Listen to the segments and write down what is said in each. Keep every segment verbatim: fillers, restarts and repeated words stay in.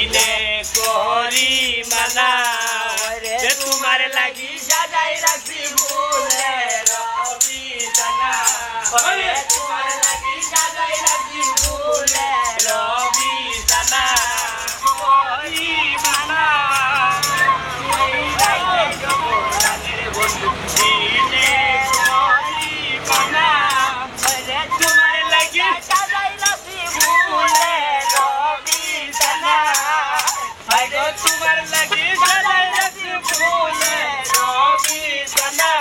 করি মানা, যে তোমার লাগি সাজাই রাখছি ফুলের বিছানা। ওরে তোমার লাগি সাজাই রাখছি ফুলের বিছানা। করি মানা, এই রাইতে জগরানের বন্ধু, দিনে করি মানা। ওরে তোমার লাগি সাজাই রাখছি ফুলের বিছানা। আইগো তোমার লাগি সাজাই রাখছি ফুলের বিছানা।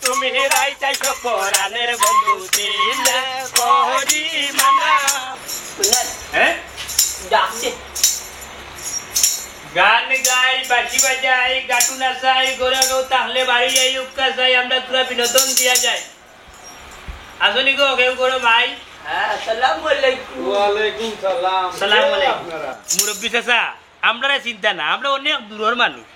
তুমি রাইতে আইছো পরানের বন্ধু, দিনে করি মানা। হ্যাঁ? গান গাই, বাঁশি বাজাই, গাটু নাচাই, ঘরে কেউ থাকলে বাড়ি যাই, উক্কা চাই, আমরা তোরা বিনোদন দিয়া যাই। আসনি গো, কেউ করো ভাই? হ্যাঁ, আসসালামু আলাইকুম। ওয়ালাইকুম সালাম। সালাম কে আলাইকুম। আপনারা? মুরব্বি চাচা, আমরারে চিন্তা না, আমরা অনেক দূরর মানুষ।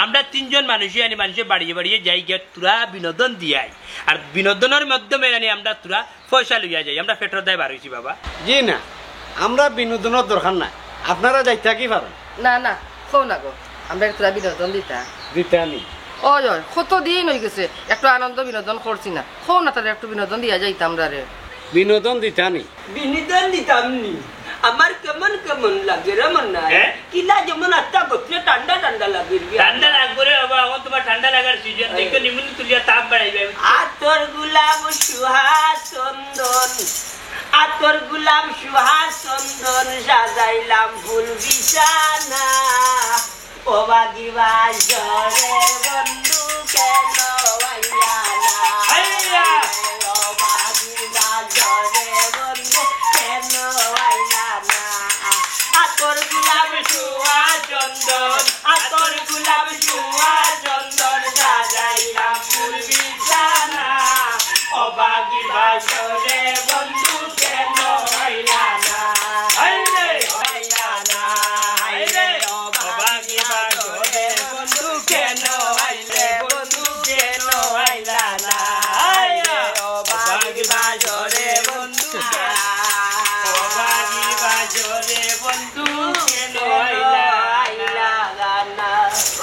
আমরা তিনজন মানুষই আনি মানুষের বাড়িয়ে বাড়িয়ে যাই গিয়া তোরা বিনোদন দিয়াই। আর বিনোদনের মাধ্যমে আনি আমরা তোরা পয়সা লইয়া যাই। আমরা পেটর দায় বার হইছি বাবা। জি না, আমরা বিনোদনের দরকার নাই, আপনারা যাইতা কি পারেন? না, না, কও না গো, আমরা তোরা বিনোদন দিতা। দিতানি? ওই, ওই, কত দিন হয়ে গেছে, একটু আনন্দ বিনোদন করছি না। কও না, তাহলে একটু বিনোদন দিয়া যাইতাম রে। বিনোদন দিতানি? বিনোদন দিতাম নি? আমার কেমন কেমন লাগে রে মনাই। হ্যাঁ? কিলা যেমন আত্মা গোত্রে ঠান্ডা ঠান্ডা লাগে রে। ঠান্ডা লাগবে রে বাবা, এখন তোমার ঠান্ডা লাগার সিজন। এই। দেখো নিমুন তুলিয়া তাপ বাড়াইবে। আতর গোলাপ সুহাস চন্দন, আতর গোলাপ সুহাস চন্দন, সাজাইলাম ফুল বিছানা। ও বাগি বাজরে বন্ধু কেন আইলা না? আইলা। ও বাগি বাজরে বন্ধু কেন আইলা না? আতর গোলাপ সুয়া চন্দন, আতর গোলাপ সুয়া চন্দন, সাজাইলাম ফুল বিছানা। ও বাগি বাজরে বন্ধু কেন আইলা না? আইলে। আইলা না, আইলে। ও বাগি বাজরে বন্ধু কেন আইলে? বন্ধু কেন আইলা না? আইলে। ও বাগি বাজরে বন্ধু কেন? ও বাগি বাজরে বন্ধু কেন আইলা না? আইলা না।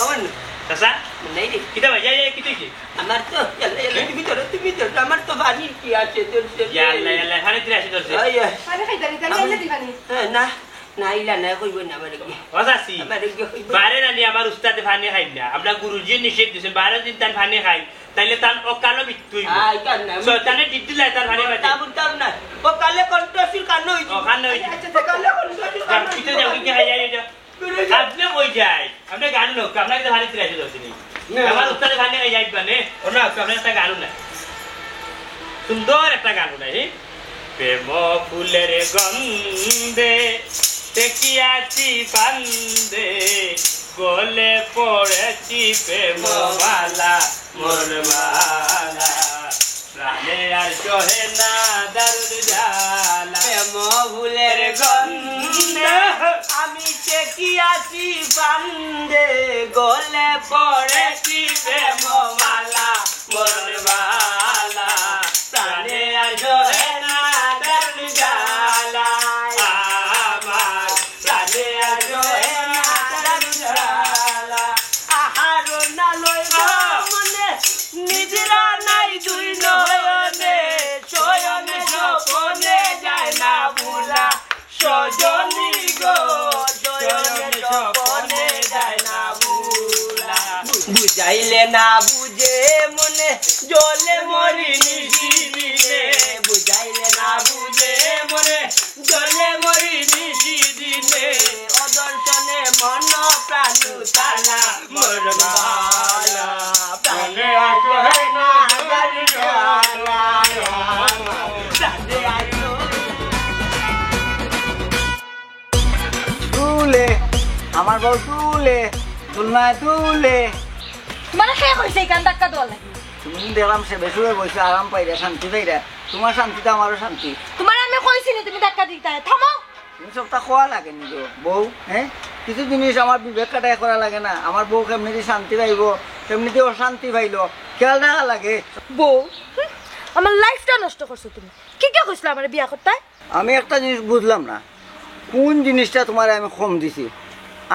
ও বন্ধু। চাচা? নাই রে। কিতা ভাই? এই, এই, কিতা হইছে? আমার তো, ইয়াল্লা, ইয়াল্লা, হ্যাঁ? তুমি ধরো, তুমি ধরো, আমার তো পানি কি আছে, ধরছে। ইয়াল্লা, ইয়াল্লা, পানি তুলে আসি ধরছে। ওই, ওই। পানি খাইতা নি, তাহলে আমি, এনে দিবা নি? হ্যাঁ, না, না, ইলা না, কইব না, আমার কি। ও চাচি, আমার কি কইব? বারে না নি আমার উস্তাদে পানি খাই না। আমরা গুরুজি নিষেধ দিছে, বারে যদি তান পানি খাই, তাইলে তান অকালো মৃত্যু হইব। আই, কান না, শয়তানে ডিপ দিলে তার পানি ও, বাঁচে। তাবুন, তাবুন না। ও কালে কণ্ঠশীল কান হইছে। ও, কান হইছে। আচ্ছা, আচ্ছা, কালে কণ্ঠশীল কান যাও, হইছে। পিছে যাও, কি খাই যাই, যাও। আপনি কই যাই? আপনি গান লোক, আপনার কাছে ভারী তিরাশি দর্শনী। না। আমার উত্তরে ভারী নাই যাই মানে, ও না, আপনার একটা গান নাই। সুন্দর একটা গান নাই, হ্যাঁ? প্রেম ফুলের গন্ধে, দেখিয়াছি ফান্দে, গলে পড়েছি প্রেম মালা, মোর মালা। প্রাণে আর সহে না দারুণ জ্বালা। প্রেম ফুলের গন্ধে আমি ঠেকিয়াছি ফান্দে, গলে পড়েছি প্রেম মালা, মোর মালা। প্রাণে আর সহে না দারুণ জ্বালা। আমার প্রাণে আর সহে না দারুণ জ্বালা। আহার না লইব মনে, নিদ্রা নাই দুই নয়নে, শয়নে স্বপনে যায় না ভুলা। সজনী গো, শয়নে স্বপনে যায় না ভুলা। বুঝাইলে না বুঝে মনে, জ্বলে মরি নিশিদিনে। বুঝাইলে না বুঝে মনে, জ্বলে মরি নিশিদিনে। অদর্শনে মন প্রাণ তালা, মোর মালা। প্রাণে আসে না জানি জ্বালা। প্রাণে আসে। তুলে, আমার বউ তুলে, তুলনায় তুলে। মানে কে কইছে এই গান ধাক্কা দেওয়ার লাগি? তুমি দেখলাম সে বেসুরে বইছে, আরাম পাইরা, শান্তি পাইরা। তোমার শান্তি তো আমারও শান্তি। তোমার আমি কইছি নি তুমি ধাক্কা দিতে, থামো। তুমি সবটা খোয়া লাগে নি গো, বউ, হ্যাঁ? কিছু জিনিস আমার বিবেক খাটাই করা লাগে না। আমার বউ কেমনে দিয়ে শান্তি পাইব, কেমনে দিয়ে অশান্তি পাইল, খেয়াল রাখা লাগে। বউ, হুম, আমার লাইফটা নষ্ট করছো তুমি। কি কে কইছিল আমার বিয়া করতে? আমি একটা জিনিস বুঝলাম না, কোন জিনিসটা তোমারে আমি কম দিছি?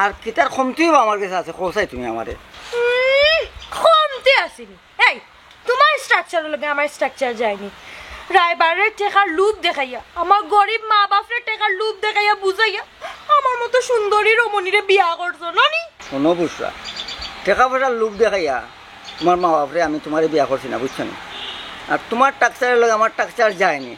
আর কিতার কমতি অইবো আমার গেছে আছে, কও চাই তুমি আমারে। উম, কমতি আছে নি? এই, তুমার স্ট্রাকচারর লগে আমার স্ট্রাকচার যায়নি। রায়বারে টেকার লোভ দেখাইয়া, আমার গরিব মা বাপরে টেকার লোভ দেখাইয়া বুঝাইয়া, আমার মতো সুন্দরী রমণীরে বিয়া করছো, না নি? হুনো বুশরা, টেকা পয়সার লোভ দেখাইয়া তুমার মা বাপরে আমি তুমারে বিয়া করছি না, বুঝছো নি? আর তুমার স্ট্রাকচারর লগে আমার স্ট্রাকচার যায়নি।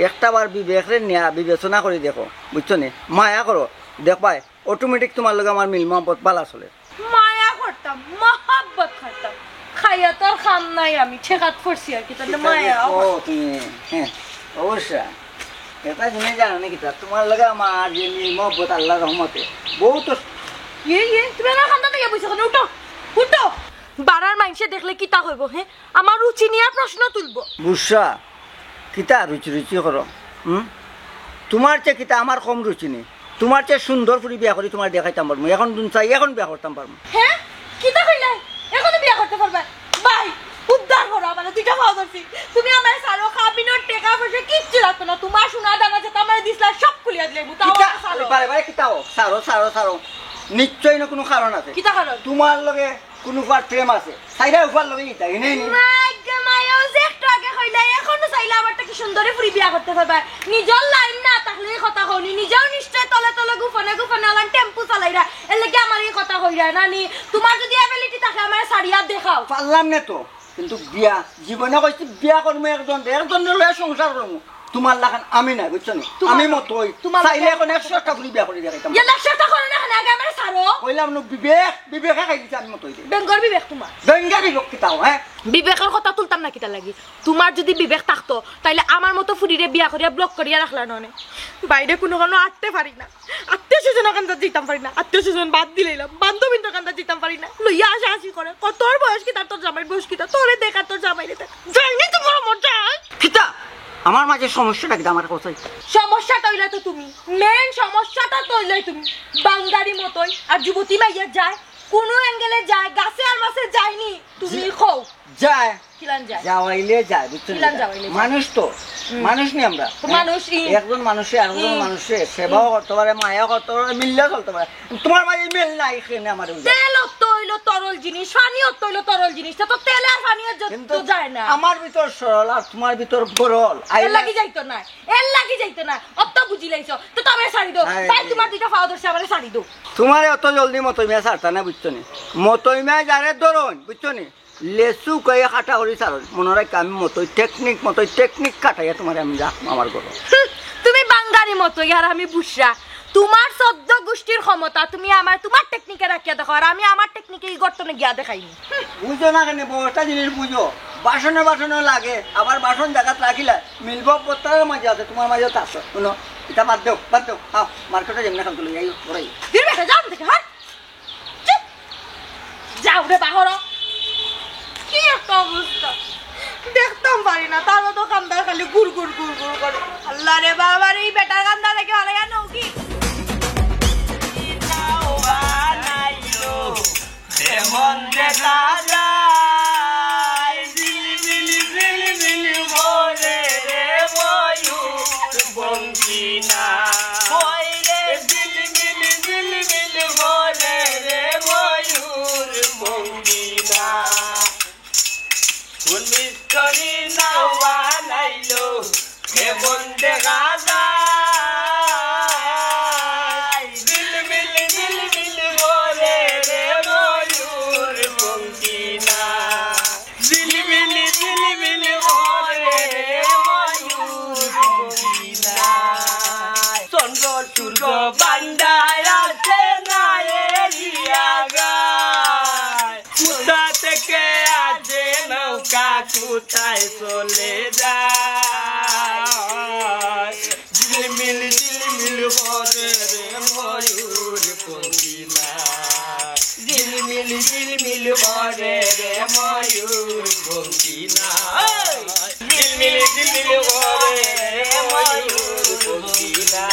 একটা বার বিবেকরে নিয়া বিবেচনা করি দেখো, বুঝছো নি? মায়া করো, দেখবায় অটোমেটিক তুমার লগে আমার মিল মহব্বত বালা চলে। মায়া করতাম, মহব্বত করতাম, খাইয়া তো আর কাম নাই, আমি ঠেকাত পড়ছি আর কি, তাহলে মায়া। ও তুমি, হ্যাঁ, অবশ্য। এটা জিনিস জানো নাকি তা? তুমার লগে আমার যে মিল মহব্বত আল্লাহর রহমতে বহুত। ইয়ে, ইয়ে, তুমি আমার কান্দা থেকে বসে কেন? উঠো, উঠো। বাড়ার মাইনষে দেখলে কিতা কইবো, হ্যাঁ? আমার রুচি নিয়া প্রশ্ন তুলবো। বুশরা, কিতা রুচি রুচি করো? হুম? তুমার চেয়ে কিতা আমার কম রুচি নি? তুমার চেয়ে সুন্দর ফুরি বিয়া করি তুমারে দেখাইতাম পারমু। এখন দিন চাই, এখন বিয়া করতাম পারমু। হ্যাঁ? কিতা কইলে? এখনো বিয়া করতে পারবে? ভাই, উদ্ধার করো আমারে, দুইটা পাও ধরছি। তুমি আমারে ছাড়ো, কাবিনর টেকা পয়সা কিচ্ছু লাগতো না। তুমার সোনা দানা যেটা আমারে দিছলা, সব খুলিয়া দিলাইমু। তাও কিতা? আমারে ছাড়ো। বারে বারে কিতা ও? ছাড়ো, ছাড়ো, ছাড়ো। নিশ্চয়ই না কুনু কারণ আছে। কিতা কারণ? তুমার লগে কুনু ফুয়ার প্রেম আছে? সাইরা উফার লগে ইতা, ইনে ইনে। মাইগো মাইও যে একটু আগে কইলা, এখনো চাইলে আবার তাকে সুন্দরী ফুরি বিয়া করতে পারবা। নিজর লাইন না থাকলে এই কথা কওনি, নিজেও নিশ্চয় তলে তলে গোপনে গোপনে অলান টেম্পু চালাইরা। এর লাগি আমার এই কথা কইরা, নানি? তুমার যদি অ্যাবিলিটি থাকে, আমারে ছাড়িয়া দেখাও। পারলাম না তো, কিন্তু বিয়া, জীবনে কইছি বিয়া করমু একজন, একজন লইয়া সংসার করমু। তুমার লাখান আমি নাই, বুঝছো নি? তুমার আমি মতই। তুমার চাইলে মতই। এখন একশো টা ফুরি বিয়া করি দেখাইতাম। ইয়া, একশো টা করো না, কেন আগে আমারে ছাড়ো। কইলাম নু, বিবেক, বিবেকে খাই দিছে, আমি মতই দে। বেঙ্গর বিবেক তুমার। বেঙ্গর বিবেক কিতাও, হ্যাঁ? বিবেকর কথা তুলতাম না কিতা লাগি? তুমার যদি বিবেক থাকতো, তাইলে আমার মতো ফুরিরে বিয়া করিয়া ব্লক করিয়া রাখলা ননে। বাইরে কুনু কুনু আটতে পারি না, আত্মীয় স্বজন কান্দাত যাইতাম পারি না, আত্মীয় স্বজন বাদ দিলাইলাম, বান্ধবীর কান্দাত যাইতাম পারি না। লইয়া আসা আসি করে, কত তোর বয়স কিতা, তোর জামাইর বয়স কিতা, তোরে দেখা তোর জামাইরে দেখা। যাইনি তো বড় মজা। কিতা? আমার মাঝে সমস্যাটা কিতা আমার কথা? সমস্যাটা অইলা তো তুমি, মেইন সমস্যাটা তো অইলাই তুমি। বাঙ্গারি মতই আর যুবতী মাইয়া যায়, কুনু অ্যাঙ্গেলে যায়, গাছে আর মাছে যায়নি। তুমি কও। যায়। কিলান যায়? যাওয়াইলে যায়, বুঝছো নি? কিলান যাওয়াইলে যায়? মানুষ তো, হুম। মানুষ নি আমরা? তো মানুষ ই। একজন মানুষে আরেকজন হুম। মানুষে সেবাও হুম। করতে পারে, মায়াও করতে পারে, মিললেও চলতে পারে। তুমার মাঝে মিল নাই, এখানে আমার তেল অত অইলো তরল জিনিস, পানি অত অইলো তরল জিনিস, তা তো তেল আর পানি আর যত কিন্তু যায় না। আমার ভিতর সরল আর তুমার ভিতর গরল। I এর লাগি like যাইতো না, এর লাগি যাইতো না। অত বুঝিলাইছো, তো তবে ছাড়ি দাও। আরে ভাই, রে। তুমার দুইটা পাও ধরছে, আমারে ছাড়ি দাও। তুমারে অত জলদি মতই মিয়া ছাড়তা না, বুঝছো নি? মতই মিয়া যারে ধরইন, বুঝছো নি? লেসু কয়ে কাটা করি ছাড়ইন। মনো রাখ, আমি মতই টেকনিক, মতই টেকনিক কাটাইয়া তুমারে আমি রাখমু আমার ঘরো। হুম, তুমি বাঙ্গারি মতই আর আমি বুশরা। তুমার চৌদ্দ গুষ্টির ক্ষমতা, তুমি আমার, তুমার টেকনিকে রাখিয়া দেখো, আর আমি আমার টেকনিকে ই গর্তনে গিয়া দেখাইনি। বুঝো না কেনে, বড়টা জিনিস বুঝো। বাসনে বাসনে লাগে, আবার বাসন জাগাত রাখিলা, মিলব পত্তার মাঝে আছে, তুমার মাঝেও তো আছে। হুনো, ইটা বাদ দেও, বাদ দেও। আও, মার্কেটো যেমনে খালতো লই আইও, ওরাই। দূর বেটা, যাও থেকে, হট। চুপ। যাও রে, বাহরো। কি একটা অবস্থা। দেখতাম পারি না, তারও তো কান্দায় খালি গুড় গুড় গুড় গুড় করে। আল্লাহ রে বাবা রে, এই বেটার কান্দা দেখে অনেক নৌকি। এমন দেখা যায়, ঝিলমিল ঝিলমিল করে রে ময়ূর পঙ্খী না। ওই রে ঝিলমিল ঝিলমিল করে রে ময়ূর পঙ্খী না। কোন মিস্ত্রি নাও বানাইলো, এমন দেখা যায়। ঝিলমিল ঝিলমিল করে রে ময়ূর পঙ্খী না। ঝিলমিল ঝিলমিল করে রে ময়ূর পঙ্খী না। চন্দ্র সূর্য বান্দায় আছে না এরিয়া গায়। কোথা থেকে আসে নৌকা, কোথায় চলে যায়? ঝিলমিল ঝিলমিল করে রে ময়ূর পঙ্খী না। ঝিলমিল ঝিলমিল করে রে ময়ূর পঙ্খী না। ঝিলমিল ঝিলমিল করে রে ময়ূর পঙ্খী না।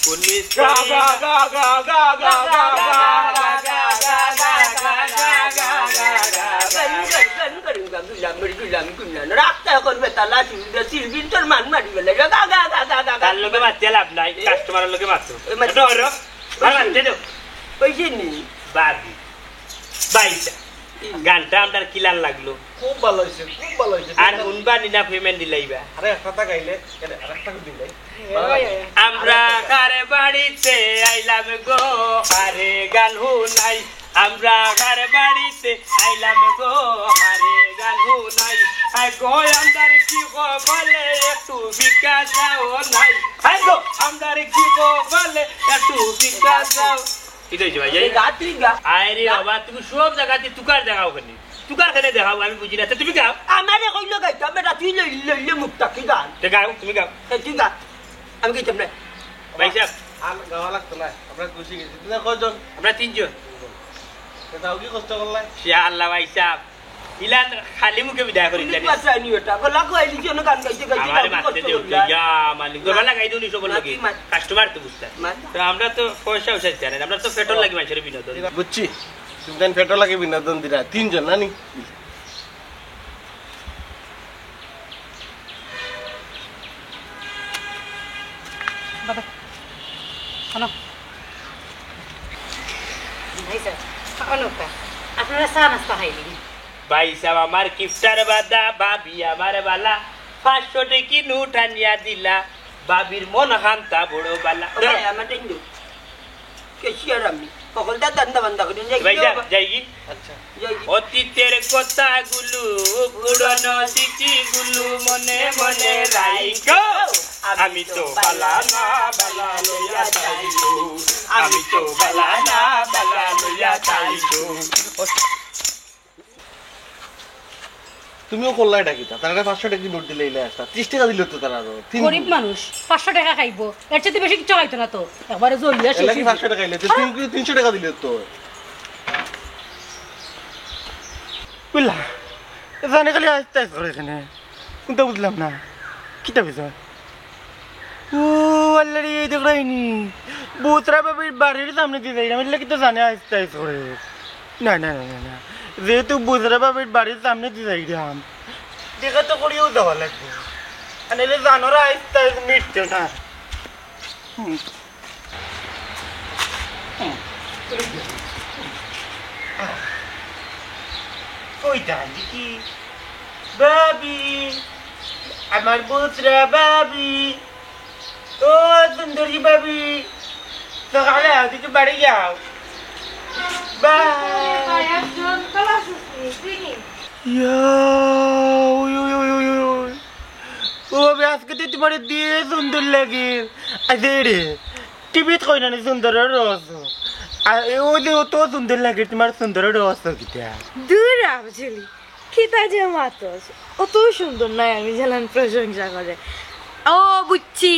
পুলিশ গা গা গা গা গা গা গা। রাস্তা এখন বেতালা, ঝিলমিল তোর মান মারি বেলা। গা গা গা গা গা। তার লগে মাতিয়া লাভ নাই, কাস্টমারের লগে মাতো। ওই মাতো। ধরো। বাবা, দে দাও। ওই যে নি। বাবি। বাইসা। গানটা আমরার কিলান লাগলো? খুব ভালা অইছে, খুব ভালা অইছে। আর হুনবা নি না পেমেন্ট দিলাইবা? আরে, একটা তা গাইলে, আরে, আরেকটা করে দিলাই। আমরা কার বাড়িতে আইলাম গো, আরে গান হুনাই। আমরা কার বাড়িতে আইলাম গো, আরে গান হুনাই। আই গো, আমরার কি কপালে একটু ভিক্ষা চাও নাই। আই গো, আমরার কি কপালে একটু ভিক্ষা চাও। কিতা অইছে ভাই? এই গা, তুই গা। আরে বাবা, তুমি সব জাগাত তুকার দেখাও কেনে? তুকার কেনে দেখাও, আমি বুঝি না। তে তুমি গাও। আমারে কইলো গাইতাম, বেটা, তুই লই-, লইলে মুখটা, কি গান? তে গাও, তুমি গাও। এ, তুই গা। আমি গাইতাম না। ভাইসাব। আর গাওয়া লাগতো না, আমরা খুশি গেছি। তুই কয়জন? আমরা তিনজন। তে তাও কি কষ্ট করলাই? ইয়া আল্লাহ ভাইসাব। ইলান খালি মুখে বিদায় করি পুলিশ জানি। বাঁচায়নি বেটা। গলা কইলি যেন গান গাইতে গাইতে আমারে গান মারতে কষ্ট দেও, করলা। ইয়া মালিক, গলা লাগাই দেও নি সবর লাগি। মার, মার। কাস্টমার তো বুঝতা। মার। তো আমরা তো পয়সা উঠাই জানি না, আমরা তো পেটর লাগি মানুষের বিনোদন। বুঝছি, তুমি তাই পেটর লাগি বিনোদন দিলা, তিনজন না নি? বাবা, শোনো। ভাইসাব, খাওয়ানো কা? আপনারা চা নাস্তা খাইলেন? ভাইসাব, আমার কিফটার বাদা, ভাবি আমার বালা, পাঁচশো টেকি নোট আনিয়া দিলা, ভাবির মন খান্তা বড় বালা। ও ভাই, আমার টেন্ডু। ক্যাশিয়ার আমি। হকলতা ধান্দা বান্দা করি, যাই ভাই, কি যা, বাবা? যাই কি? আচ্ছা। যাই কি? অতীতের কথাগুলো, পুরনো স্মৃতিগুলো মনে মনে রাইখো। আমি তো বালা না বালা লইয়া যাইবো। আমি তো বালা না বালা লইয়া যাইবো। তুমিও করলা এটা কিতা? তারা পাঁচশো টেকা নোট দিলে ইলা একটা। ত্রিশ টেকা দিলে তো তারা আরো। তিন গরিব মানুষ, পাঁচশো টেকা খাইবো, এর চাইতে বেশি কিচ্ছু খাইতো না তো। একবারে জ্বলিয়া এর লাগি শেষ। পাঁচশো টেকা খাইলে তো, তুমি কি তিনশো টেকা দিলে তো? বুঝলা? জানে খালি আস্তে আস্তে করে এখানে। কোনটা বুঝলাম না। কিতা বিষয়? ও আল্লাহ রে, দেখরায়নি? বুতরা ভাবির বাড়ির সামনে দি যাইরাম, এর লাগি তো জানে আস্তে আস্তে করে। না, না, না, না, না। যেহেতু বুতরা ভাবির বাড়ির সামনে দি যাইরাম, দেখা তো করিয়াউ যাওয়া লাগবো। আর নাইলে জানোর আস্তে আস্তে মিটতো না। হুম। হুম। কই যান দেখি? ভাবি, আমার বুতরা ভাবি। ও সুন্দরী ভাবি, সকালে আও, তুই তো বাড়ি যাও। বাই। ইয়া, ওই, ওই, ওই, ওই, ওই, ওই। ও ভাবি, আজকে তো তোমার দিয়ে সুন্দর লাগে। আরে রে, টিভিত কই না নি সুন্দরর রহস্য? আর ওই যে অত সুন্দর লাগে, তোমার সুন্দরর রহস্য কিতা? দূর আফজলি, কিতা যে মাতস? অত সুন্দর নায় আমি যেলান প্রশংসা করে। ও বুঝছি,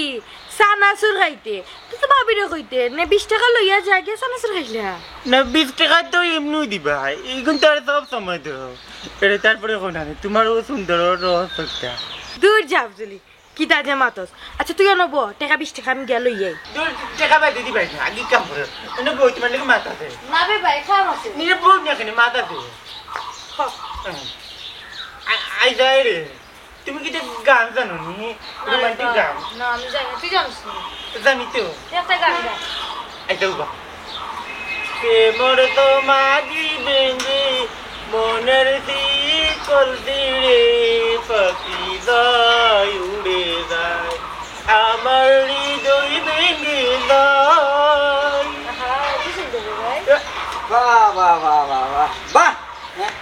চানাচুর খাইতে। তুই তো ভাবিরে কইতে, নে বিশ টেকা লইয়া যায় গিয়া চানাচুর খাইলা। না, বিশ টেকা তো এমনেউ দিবা, এখন তো আর সব সময় দেও। এটা তারপরে কই না নি, তোমার ও সুন্দরর রহস্য কিতা? দূর যা আফজলি, কিতা যে মাতস? আচ্ছা, তুই অনো ব, টেকা বিশ টেকা আমি গিয়া লই আই। দূর, টেকা বাদে দিবায় না, আগে কাম করো। এনে বই তোমার লগে মাত আছে। না বে ভাই, কাম আছে। নিয়ে বই না কেনে, মাত আছে। হ। হ্যাঁ। আ-, আই যায় রে। তুমি কিতা গান জানো নি? না রে রোমান্টিক বা। গান। না, আমি জানি না। তুই জানিস নি? জানি তো। তুই একটা গান গা। আচ্ছা, বাবা। প্রেমর তো মাঝি বেঙ্গি মনের শিকল ছিঁড়ে পাখি যায় উড়ে যায়, আমার হৃদয় ভেঙে যায়। আহা, কি সুন্দর রে ভাই। বাহ, বাহ, বাহ, বাহ, বাহ। বাহ! হ্যাঁ?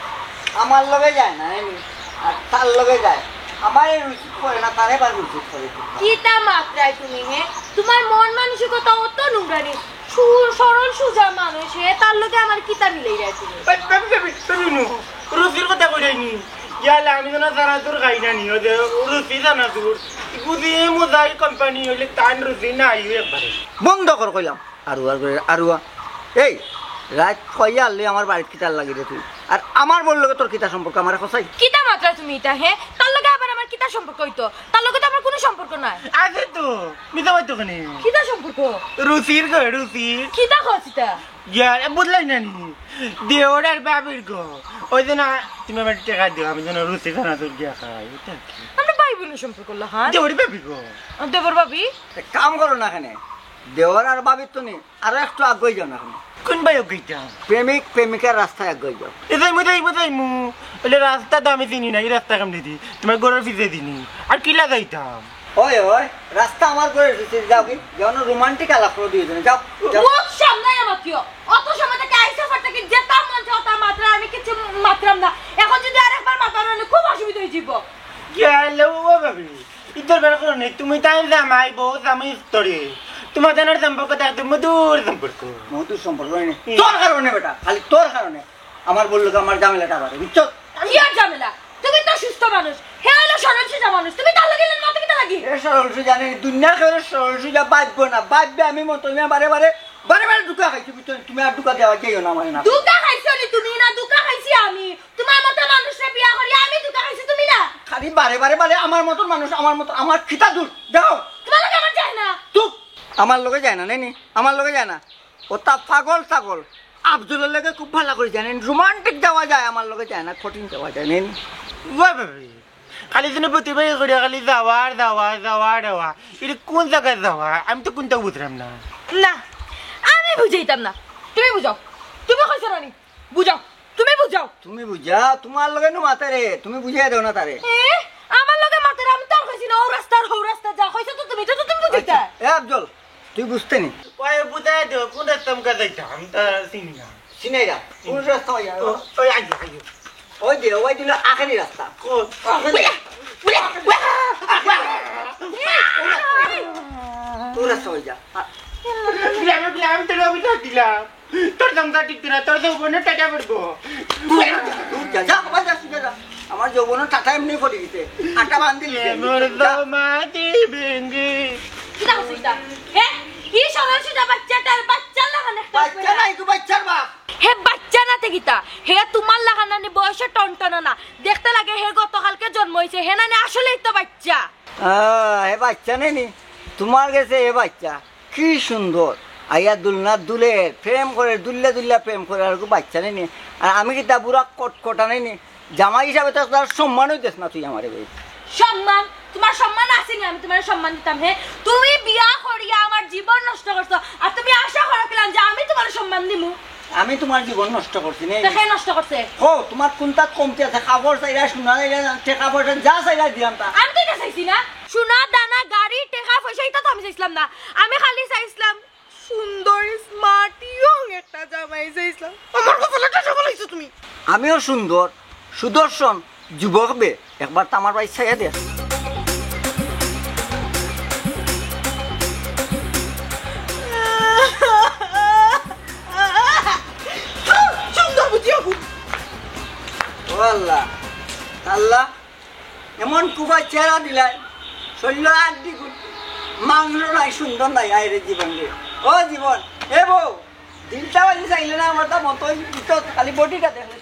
আমার লগে যায় না, এমনি। আর তার লগে যায়। আমার এই রুচিত পড়ে না, তারে আবার রুচিত পড়ে। কিতা মাতরায় তুমি, হে? তোমার মন মানসিকতা অত নোংরা নি। সু-, সরল সুজা মানুষ, হে? তার লগে আমার কিতা মিলাইরায় তুমি? এই, বেবি, বেবি, বেবি, নু। রুচির কথা কইরায় নি। ইয়ালে আমি যেন চানাচুর খাই না নি, ওই যে রুচি চানাচুর। বুঝি এই মোজাই কোম্পানি হইলে তান রুচি নাই একবারে। বন্ধ কর কইলাম। আরুয়ার করে আরুয়া। এই, রাইত কইয়া আনলে আমার বাড়িত কিতার লাগি রে তুই? আর আমার বউর লগে তোর কিতা সম্পর্ক, আমারে কছাই? কিতা মাতরায় তুমি ইতা, হে? তার লগে আবার আমার কিতা সম্পর্ক অইতো? তার লগে তো আমার কুনু সম্পর্ক নাই। আছে তো, মিছা মাততো কেনে? কিতা সম্পর্ক? রুচির গো, রুচির। কিতা কছ ইতা? ইয়ার, এ বুঝলাই না নি? দেওর আর ভাবির গো। ওই যে না, তুমি আমার টেকা দিও, আমি যেন রুচি চানাচুর গিয়া খাই, ইটা কি? আমরা ভাই বইনর সম্পর্ক অইলো, হ্যাঁ? দেওর ভাবি গো। আর দেবর ভাবি? এক কাম করো না কেনে? দেওর আর ভাবির তো নি, আরো একটু আগুয়াই যাও না কেনে? কুন বায় আগুয়াইতাম? প্রেমিক প্রেমিকার রাস্তায় আগুয়াই যাও। এ যাইমু, যাইমু, যাইমু। অইলে রাস্তা তো আমি চিনি না, ই রাস্তা কেমনে দি? তুমার ঘরর পিছে দি নি। আর কিলা যাইতাম? ওই, ওই, রাস্তা আমার ঘরর পিছে দি যাও কি? যাও না, রোমান্টিক আলাপ করো দুইজনে, যাও, যাও। মুখ সামলাইয়া মাতিও। অত সময় থাকি আইসা ফার থাকি যেতা মন চায় অতা মাতরায়, আমি কিচ্ছু মাতরাম না। এখন যদি আরেকবার মাতো না, খুব অসুবিধা অইযিবো। গেল ও ভাবি, ইতর বের করো নি, তুমি তাই জামাই, বউ জামাই ইস্তরি। তুমার জানার সম্পর্ক থাকতে মধুর সম্পর্ক। মধুর সম্পর্ক অয় নি। হুম। তোর কারণে বেটা, খালি তোর কারণে আমার বউর লগে আমার ঝামেলাটা বাড়ে, বুঝছো? কি আর ঝামেলা? তুমি তো সুস্থ মানুষ, হে অইলো সরল সোজা মানুষ, তুমি তার লগে ইলা মাতো কিতা লাগি? এ সরল সোজা নি, দুনিয়ার কেউ সরল সোজা ভাববো না, ভাববে আমি মতো মিয়া বারে বারে, বারে বারে ধুকা খাইছি, বুঝছো? তুমি আর ধুকা দেওয়া যাইও না আমারে না। ধুকা খাইছো নি তুমি না, ধুকা খাইছি আমি। তুমার মতো মানুষরে বিয়া করি আমি ধুকা খাইছি, তুমি না। খালি বারে বারে বারে আমার মতো মানুষ, আমার মতো, আমার খিতা দূর, যাও। তুমার লগে আমার যায় না। তুই আমার লগে যায় না, নেনি? আমার লগে যায় না। অতা পাগল ছাগল। আফজলর লগে খুব ভালা করি যায়, নেনি? রোমান্টিক যাওয়া যায়, আমার লগে যায় না, কঠিন যাওয়া যায়, নেনি? ওই ভাবি, খালি যেন প্রতিবারই করি, খালি যাওয়া আর যাওয়া, যাওয়া আর যাওয়া। ইটা কুন জাগাত যাওয়া? আমি তো কুনটাউ বুঝরাম না। না, আমি বুঝাইতাম না, তুমি বুঝাও। তুমি কইছো না নি? বুঝাও, তুমি বুঝাও। তুমি বুঝাও, তুমার লগে নু মাতে রে, তুমি বুঝাই দেও না তারে। এ, আমার লগে মাতে রে, আমি তো আর কইছি না, অউ রাস্তা আর হউ রাস্তা যা কইছো তো তুমি, তো তুমি বুঝাইতা। আচ্ছা, এ আফজল, তুই বুঝতে নি? ওই বুঝাই দেও, কুন রাস্তা মুখা যাইতাম, আমি তো চিনি না। চিনাই না, কুন রাস্তা অইয়া? ও, ওই আইও, আইও। ওই যে, ওই দিল আখেরি রাস্তা। ও, আখেরি। কোন রাস্তা অইয়া? বিরাম, বিরাম, তোর আমি ডাক দিলাম। তোর দমটা ঠিক না, তোর তো বোনের টাটা পড়বো। দূর যা, যা, বাবা, যা, যা, যা। আমার যৌবনর টাটা এমনি পড়ি গেছে। আটা বান্ধি দিছে। এ মোর যা। দমাদি ভেঙ্গি। কিতা কইছিস ইটা? হে? ই সরল সোজা বাচ্চাটার বাচ্চার লাখান একটা বাচ্চা নাই তো, বাচ্চার বাপ। হে বাচ্চা না তে কিতা? হে তুমার লাখান নানি বয়সে টনটনা না। দেখতে লাগে হে গতকালকে জন্ম অইছে, হে নানি আসলেই তো বাচ্চা। আহ, হে বাচ্চা নানি? তুমার গেছে হে বাচ্চা। কি সুন্দর। আইয়া দুলনা দুলের, প্রেম করের, দুল্লা দুল্লা প্রেম করের, আর বাচ্চা নানি? আর আমি কিতা বুড়া কটকটা নানি? জামাই হিসাবে তো তার সম্মানই দেস না তুই আমারে, ভাই। সম্মান? তুমার সম্মান আছে নি? আমি তুমারে সম্মান দিতাম, হে? তুমি বিয়া করিয়া আমার জীবন নষ্ট করছো, আর তুমি আশা করো কিলান যে আমি তুমারে সম্মান দিমু? আমি তুমার জীবন নষ্ট করছি নি? তে কে নষ্ট করছে? হো, তুমার কুনটাত কমতি আছে? কাপড় চাইরা, সোনা চাইরা, টেকা পয়সা যা চাইরা দিলাম তা। আমি তো ইটা চাইছি না। সোনা, দানা, গাড়ি, টেকা পয়সা ইটা তো আমি চাইছিলাম না। আমি খালি চাইছিলাম সুন্দর, smart, young একটা জামাই চাইছিলাম। আমার কপালে টেকা ফালাইছো তুমি। আমিও সুন্দর, সুদর্শন, যুবক বে, একবার তো আমার বায় চাইয়া দেখ। সুন্দর বুঝিও খুব। ও আল্লাহ, আল্লাহ, এমন কুফা চেহারা দিলাই, শরীর আট দিগুণ, মাংস নাই, সুন্দর নাই, আয় রে জীবন রে। ও জীবন, এ বউ, দিলটা বাজি চাইলে না, আমার তো মতো খালি বডিটা দেখলে।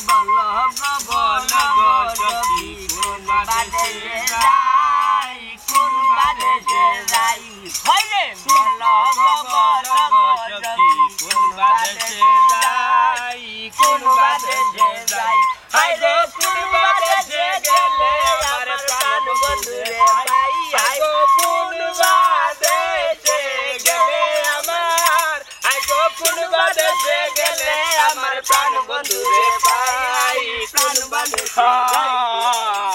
বলো গো, বলো গো, সখী, কোন বাদেশে যাই, কোন বাদেশে যাই? হইলে বলো গো, বলো গো, সখী, কোন বাদেশে যাই, কোন বাদেশে যাই? হায় গো, কোন বাদেশে গেলে আমার প্রাণ বন্ধুরে পাই? হায় গো, কোন বাদেশে গেলে আমার আই গো, কোন বাদেশে গেলে আমার প্রাণ বন্ধুরে পাই, কোন বাদেশে যাই?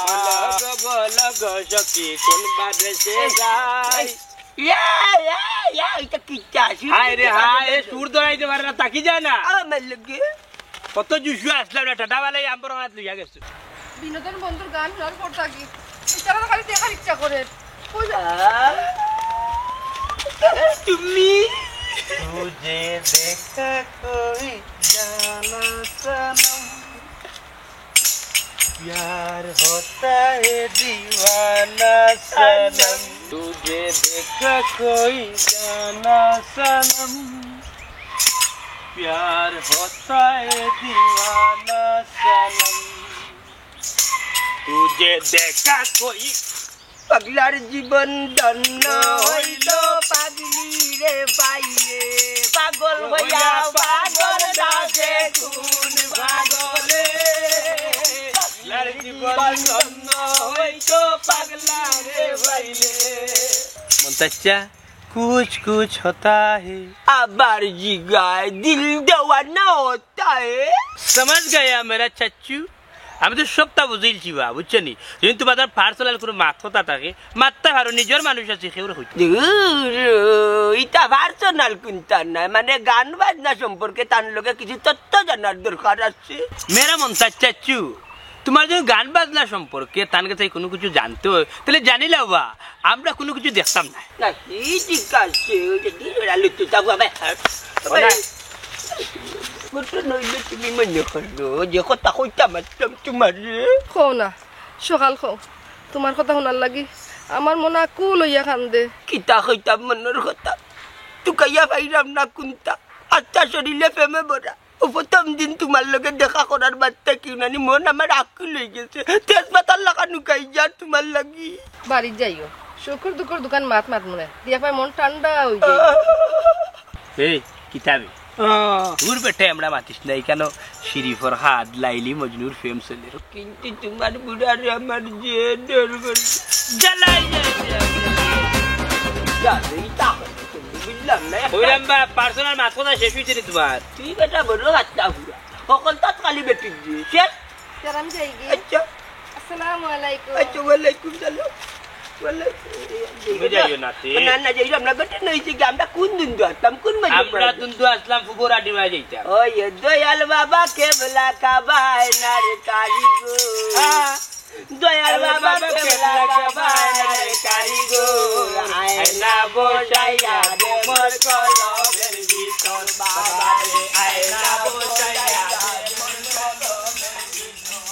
বলো গো, বলো গো, সখী, কোন বাদেশে যাই? ইয়া, ইয়া, ইয়া, ইটা কিতা? হায় রে হায়, এ সুর ধরাইতে পারে না, তাকি যায় না। আমার লগে। কত জুসু আসলাম না, টাটা বালাই আম্বর হাত লইয়া গেছে। বিনোদন বন্ধুর গান শোনার পর থাকি ইচ্ছা করে, খালি দেখার ইচ্ছা করে। ওই যা। তুমি। तुझे देखा कोई जाना सनम, प्यार होता है दीवाना सनम। तुझे देखा कोई जाना सनम, प्यार होता है दीवाना सनम। तुझे देखा कोई পাগলার জীবন ধন্য হইল পাগলি রে ভাই রে। পাগল হইয়া পাগল ডাকে কোন পাগলে। পাগলার জীবন ধন্য হইল তো পাগলা রে ভাইলে। মন্তাজ চাচা, কুছ কুছ হোতা হে। আবার জিগায়, দিল দেওয়ানা হোতা হে। সমঝ গয়া মেরা চাচু। আমি তো সবটা বুঝিলছি বা, বুঝছো নি? যদি তুমার পার্সোনাল কুনু মাত-কথা থাকে, মাততায় পারো, নিজর মানুষ আছি, কেউরে কইতে। দূর, ইটা পার্সোনাল কুনতা নায়, মানে গান বাজনা সম্পর্কে তান লগে কিছু তথ্য জানার দরকার আছে। মেরা মন্তাজ চাচু, তুমার যদি গান বাজনা সম্পর্কে তান গেছে কুনু কিছু জানতে অয়, তাইলে জানিলাও বা, আমরা কুনু কিছু দেখতাম না। না, ই ঠিক আছে, ওই যে দিন ওরা লুটতে যাবো, আবার। ওরা ঘটনা অইলে তুমি মনে করো যে কথা কইতাম আসলাম তুমারে। কও না, সকাল কও। তুমার কথা হুনার লাগি আমার মন আকুল অইয়া কান্দে। কিতা কইতাম মনর কথা? তুকাইয়া পাইরাম না কুনতা। আত্মা শরীরে প্রেমে ভরা। ও প্রথম দিন তুমার লগে দেখা করার বাদ থাকি নানি মন আমার আকুল অইগেছে। তেজপাতার লাখান হুকাই যার তুমার লাগি। বাড়িত যাইও। সুখর দুখর দুখান মাত মাতমুনে। দিয়া পাই মন ঠান্ডা অইযায়। এই, কিতা বে? আহ। দূর বেটা, আমরা মাতিস না, ইখানো শিরিফর হাত লাইলি মজনুর প্রেম চলের। কিন্তু তুমার বুড়ারে আমার যে ডর করে। জ্বালাই যায়। যা, এই তা বুঝলাম না। কইলাম বা, পার্সোনাল মাত-কথা শেষ অইছে নি তুমার? তুই বেটা বড় বাচ্চা বুড়া। হকলতা খালি বেটির দি। শেষ? স্যার, আমি যাইগি। আচ্ছা। আসসালামু আলাইকুম। আচ্ছা, ওয়ালাইকুম সালাম। ওয়ালাইকুম। তুমি যাইও না, তে। না, না, যাইও, আমরা বেটা নইছি কি, আমরা কুন দুন্দু আসলাম, কুন মাঝে আমরা পড়লাম? দুন্দু আসলাম, ফুবর আড্ডি মাঝে যাইতাম। ওই, দয়াল বাবা কেবলা কাবায় নার কারিগর। হ্যাঁ। দয়াল বাবা কেবলা কাবায় নার কারিগর। আয়না বসাইয়া দে মোর কলবের ভিতর, বাবা রে, আয়না বসাইয়া দে মোর কলবের ভিতর।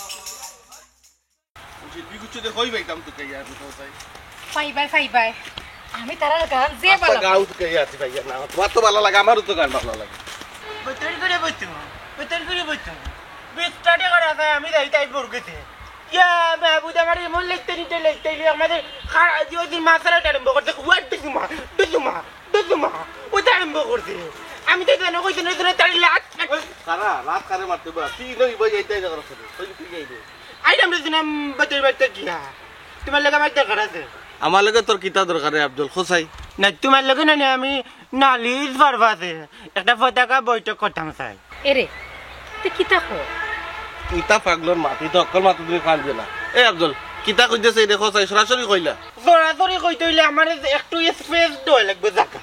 শিল্পী গুচ্ছ দে কই পাইতাম তো কে আর কোথাও চাই। পাইবায়, পাইবায়। আমি তারার গান যে আচ্ছা, ভালা গাও তো কে আছে ভাই না। তুমার তো ভালা লাগে, আমারও তো গান ভালা লাগে। বোতল করে বইতো, বোতল করে বইতো। বিশ টাকা করা যায়, আমি যাই তাই বউর গেছে। ইয়া, মাহবুদ আমার এমন লেখতে নিতে লেখতে ইলে আমাদের খা-, যে ওই দিন মাসালা আরম্ভ করছে, "ওয়াট ডুসুমা, ডুসুমা, ডুসুমা।" ওইটা আরম্ভ করছে। আমি তো জানো কইছি না, তার লাত। কারা? লাত কারে মারতে বা? তুই নই ভাই, এইটাই জায়গা রাখতে দে। ওই তুই যাই দে। আইলাম রে দিনাম বাতের বাড়িতে গিয়া। তুমার লগে আমার দরকার আছে। আমার লগে তোর কিতা দরকার রে আব্দুল? খোসাই। না, তুমার লগে না, না, আমি নালিশ পারবা আছে। একটা পতাকা বৈঠক করতাম চাই। এরে, তুই কিতা কর? ইতা পাগলর মাত, ইতা অক্কল মাত তুমি কান দিও না। এ আব্দুল, কিতা কইতেছে এটা খোসাই সরাসরি কইলা? সরাসরি কইতে অইলে আমার একটু স্পেস দেওয়া লাগবে জাগা।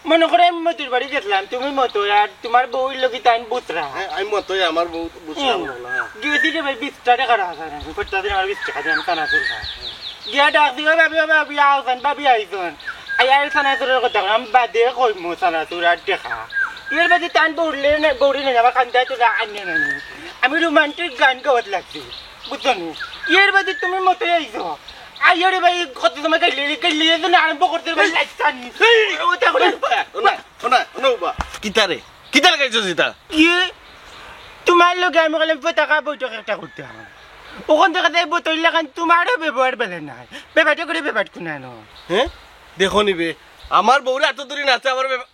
মনো করো আমি মতুর বাড়ি গেছিলাম, তুমি মতো আর তুমার বউর লগে তাইন বুতরা। হ্যাঁ, আমি মতোই, আমার বউ বুতরা হুম। মনে হয়, হ্যাঁ। গেছি রে ভাই, বিশ টাকা রাখা আছে, আমি কইতা দিন আমার বিশ টাকা দিয়ে আমি চানাচুর খাই। গিয়া ডাক দিও, "ভাবি, ও ভাবি, আও চান, ভাবি আইছন।" আই আর চানাচুরের কথা কইলাম, বাদে কইমু চানাচুর আর দেখা। এর বাদে তান বউরে নে, বউরে নে, আমার কান্দায় তো যা আনে না নি। আমি রোমান্টিক গান গাওয়াত লাগছি, বুঝছো নি? এর বাদে তুমি মতো আইছো। আইও রে ভাই, কত সময় গাইলে, গাইলে, এই জন্য আরম্ভ করতে রে ভাই, লাইট চান। এই, ওটা করে। ওনা, ওনা, ওনা, ওবা। কিতারে? কিতারে গাইছো যেটা? কি? তুমার লগে আমি কইলাম পতাকা বৈঠক একটা করতে হবে। ওখান থেকে দেখবো তৈরি লাগান তুমারও ব্যবহার বেলে নাই। বেবাটে করে বেবাট কুনানো। হ্যাঁ? দেখো নিবে। আমার বউরে এত দূরে নাচে আমার বেবা-,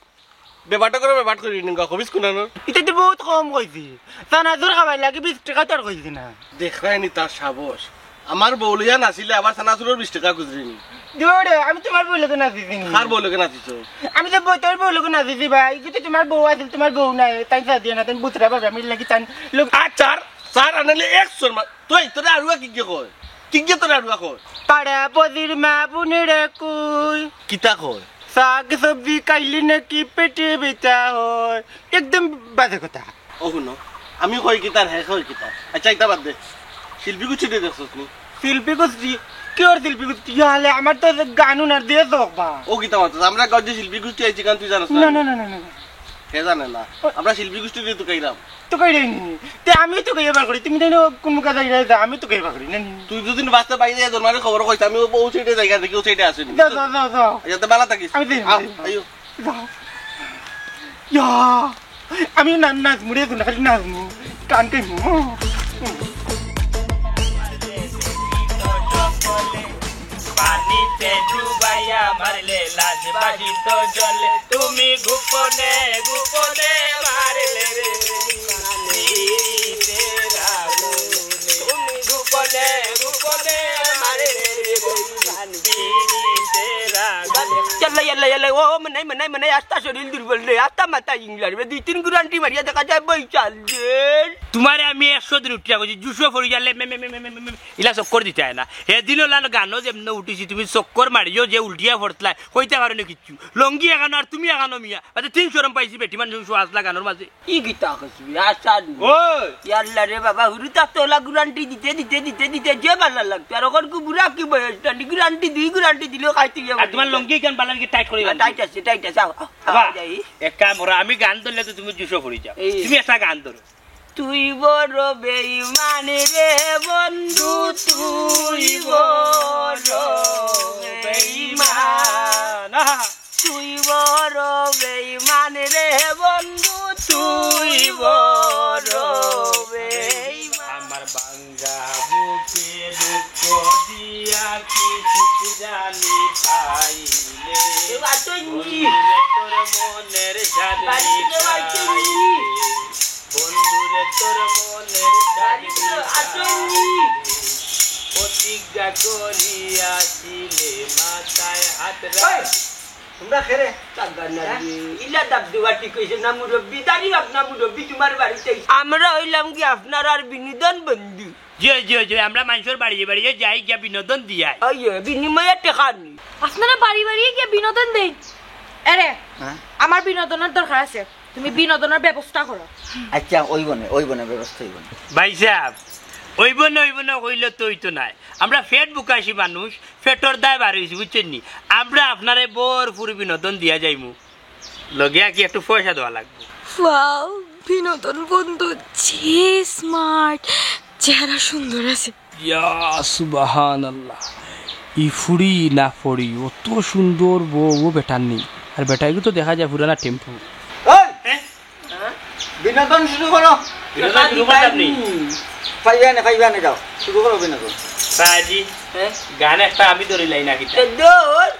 বেবাটা করে বেবাট করি নিঙ্গা কবিস কুনানো। এটা তো বহুত কম কইছি। চানাচুর খাবার লাগে বিশ টাকা তো আর কইছি না। দেখরায় নি তার সাহস। আমার বউ লইয়া নাচিলে আবার চানাচুরর বিশ টাকা খুজরিনি। দূর, আমি তুমার বউ লগে নাচিছি নি। কার বউ লগে নাচিছো? আমি তো বউ, তোর বউ লগে নাচিছি ভাই। কিন্তু তুমার বউ আছিল, তুমার বউ নাই। তাই চা দিয়ে না, তাই বুতরা পারবে, আমি লাগি তাই লোক। আর চার, চার আনালে একশোর মা-, তুই তোরে আড়ুয়া কিগে কয়? কিগে তোরে আড়ুয়া কয়? পাড়া পদির মা বোনেরা কই? কিতা কয়? শাক সবজি খাইলে নাকি পেটে ব্যথা হয়। একদম বাজে কথা। ও হুনো, আমি কই কিতা, হে কই কিতা। আচ্ছা, ইটা বাদ দে। শিল্পী গুষ্টি দেখছস নি? শিল্পী গুষ্টি? কিওর শিল্পী গুষ্টি? ইয়া হালে, আমার তো গান হুনার দিয়ে চোখ বা। ও কিতা মাতস? আমরা গাঁওত যে শিল্পী গুষ্টি আইছি, গান তুই জানস না? না, না, না, না, না। কে জানে না? ও। আমরা শিল্পী গুষ্টি দিয়ে তুকাইরাম। তুকাইরায় নি? তে আমিও তুকাইয়া বার করি। তুমি জানো কোন মুখা যাই যায়, আমিও তুকাইয়া বার করি, না নি? তুই দুদিন বাসে বাইরে যায়, তোর মারে খবর কইস, আমি ও, ও সাইডে জায়গা দেখি, ও সাইডে আসেনি। যাও, যাও, যাও, যাও। আচ্ছা, তে বালা থাকিস। আমি যাই, আও, আমি যাই। আইও। যাও। ইয়া, আমি না-, নাচমু রে, না খালি নাচমু, গান গাইমু। পানিতে ডুবাইয়া মারলে লাশ বাহিত জলে, তুমি গোপনে গোপনে মারলে রে, পানিতে রাগুনে। তুমি গোপনে গোপনে মারলে ইয়াল্লা, ইয়াল্লা, ও, ও, মনাই, মনাই, মনাই, আস্তা শরীর দুর্বল রে, আস্তা মাথা ইংলার রে, দুই তিন গুরান্টি মারিয়া দেখা যায় বই চাল রে। তুমারে আমি একশো দিন উঠিয়া কইছি, জুসো ফড়ি যালে মে, মে, মে, মে, মে, মে, মে, ইলা চক্কর দিতায় না। হেদিন ওলা গানো যেমনে উঠিছি, তুমি চক্কর মারিও যে উল্টিয়া ফড়তলায়, কইতা পারো না কিচ্ছু। লঙ্গি এখানো আর তুমি এখানো মিয়া, বাদে তিন শরম পাইছি বেটি মানুষ আসলা গানোর মাঝে। ই গীতা কসবি, আসাদু। ওই। ইয়াল্লা রে বাবা, হুরুতা তোলা গুরান্টি দিতে, দিতে, দিতে, দিতে, যে বালা লাগতো। আর ওখান কু বুড়া কি বয়স, টানি গুরান্টি, দুই গুরান্টি দিলেও খাইতে গিয়ে আর তোমার লঙ্গি কেন বালা লাগে টাইট করে না, বান্ধি? টাইট আছে, টাইট আছে, আও, আও, বাবা, আও, যাই। এক কাম করো, আমি গান ধরলে তো তুমি জুসো ফড়ি যাও। এই। তুমি একটা গান ধরো। তুই বড় বেইমান রে বন্ধু, তুই বড় বেইমান। আহা। তুই বড় বেইমান রে বন্ধু, তুই বড় বেইমান। আমার ভাঙ্গা বুকে দুঃখ দিয়া কি সুখ জানি পাইলে। এ বাটুইনি। বন্ধুরে তোর মনের স্বাদ বাড়িতে মিটাইলে। বাটুইনি। বন্ধুরে তোর মনের স্বাদ বাড়িতে মিটাইলে। বাটুইনি। প্রতিজ্ঞা করিয়াছিলে মাথায় হাত রাখ। তোমরা খেরে। কাকা না হ্যাঁ? রে, ইলা দাব দেওয়া ঠিক হইছে না মুরব্বি, দাড়ি বাপ না মুরব্বি, তোমার বাড়িতে আইছি। আমরা হইলাম কি আপনার আর বিনোদন বন্ধু? জি, জি, জি, আমরা মানুষের বাড়িয়ে বাড়িয়ে যাই, গিয়া বিনোদন দিয়াই। ওই, ওই, বিনিময়ে টেকা নি। আপনারা বাড়ি বাড়ি গিয়া বিনোদন দেই? এরে, হ্যাঁ? আমার বিনোদনের দরকার আছে, তুমি বিনোদনের ব্যবস্থা করো। আচ্ছা, ওই বনে, ওই বনে ব্যবস্থা হইব না। ভাই সাহেব, ওই বনে, ওই বনে কইলে তো হইতো নায়। আমরা পেট ভুকাইছি মানুষ, পেটর দায় বার হইছি, বুঝছেন নি? আমরা আপনারে ভরপুর বিনোদন দিয়া যাইমু, লগে আর কি একটু পয়সা দেওয়া লাগবো। ওয়াও, বিনোদন বন্ধু, যে স্মার্ট, চেহারা সুন্দর আছে। ইয়া সুবহানাল্লাহ, ই ফুড়ি না ফড়ি, অত সুন্দর বউ ও বেটার নেই। আর বেটাইগু তো দেখা যায় পুরানা টেম্পু। ওই! হ্যাঁ? বিনোদন শুরু করো। বিনোদন শুরু করতাম নি? পাইবা না, পাইবা না, যাও। শুরু করো বিনোদন। সাজি, হ্যাঁ? গান একটা আমি ধরি লাই না কিতা? এ দৌড়।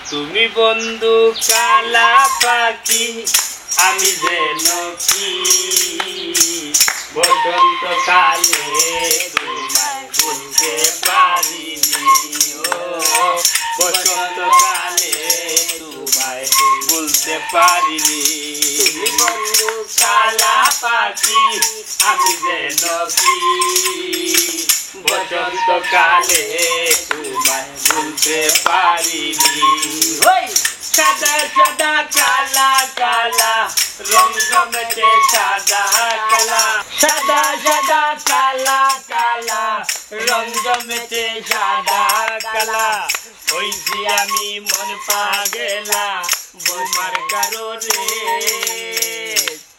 তুমি বন্ধু কালা পাখি, আমি যেন কি বসন্ত কালে তোমায় ভুলতে পারিনি। ও বসন্ত কালে তোমায় ভুলতে পারিনি। তুমি বন্ধু কালা পাখি, আমি যেন কি বসন্ত কালে তোমায় ভুলতে পারিনি। ওই! সাদা সাদা কালা কালা রং জমেছে সাদা কালা। সাদা সাদা কালা কালা রং জমেছে সাদা কালা। হইছি আমি মন পাগলা তোমার কারণে।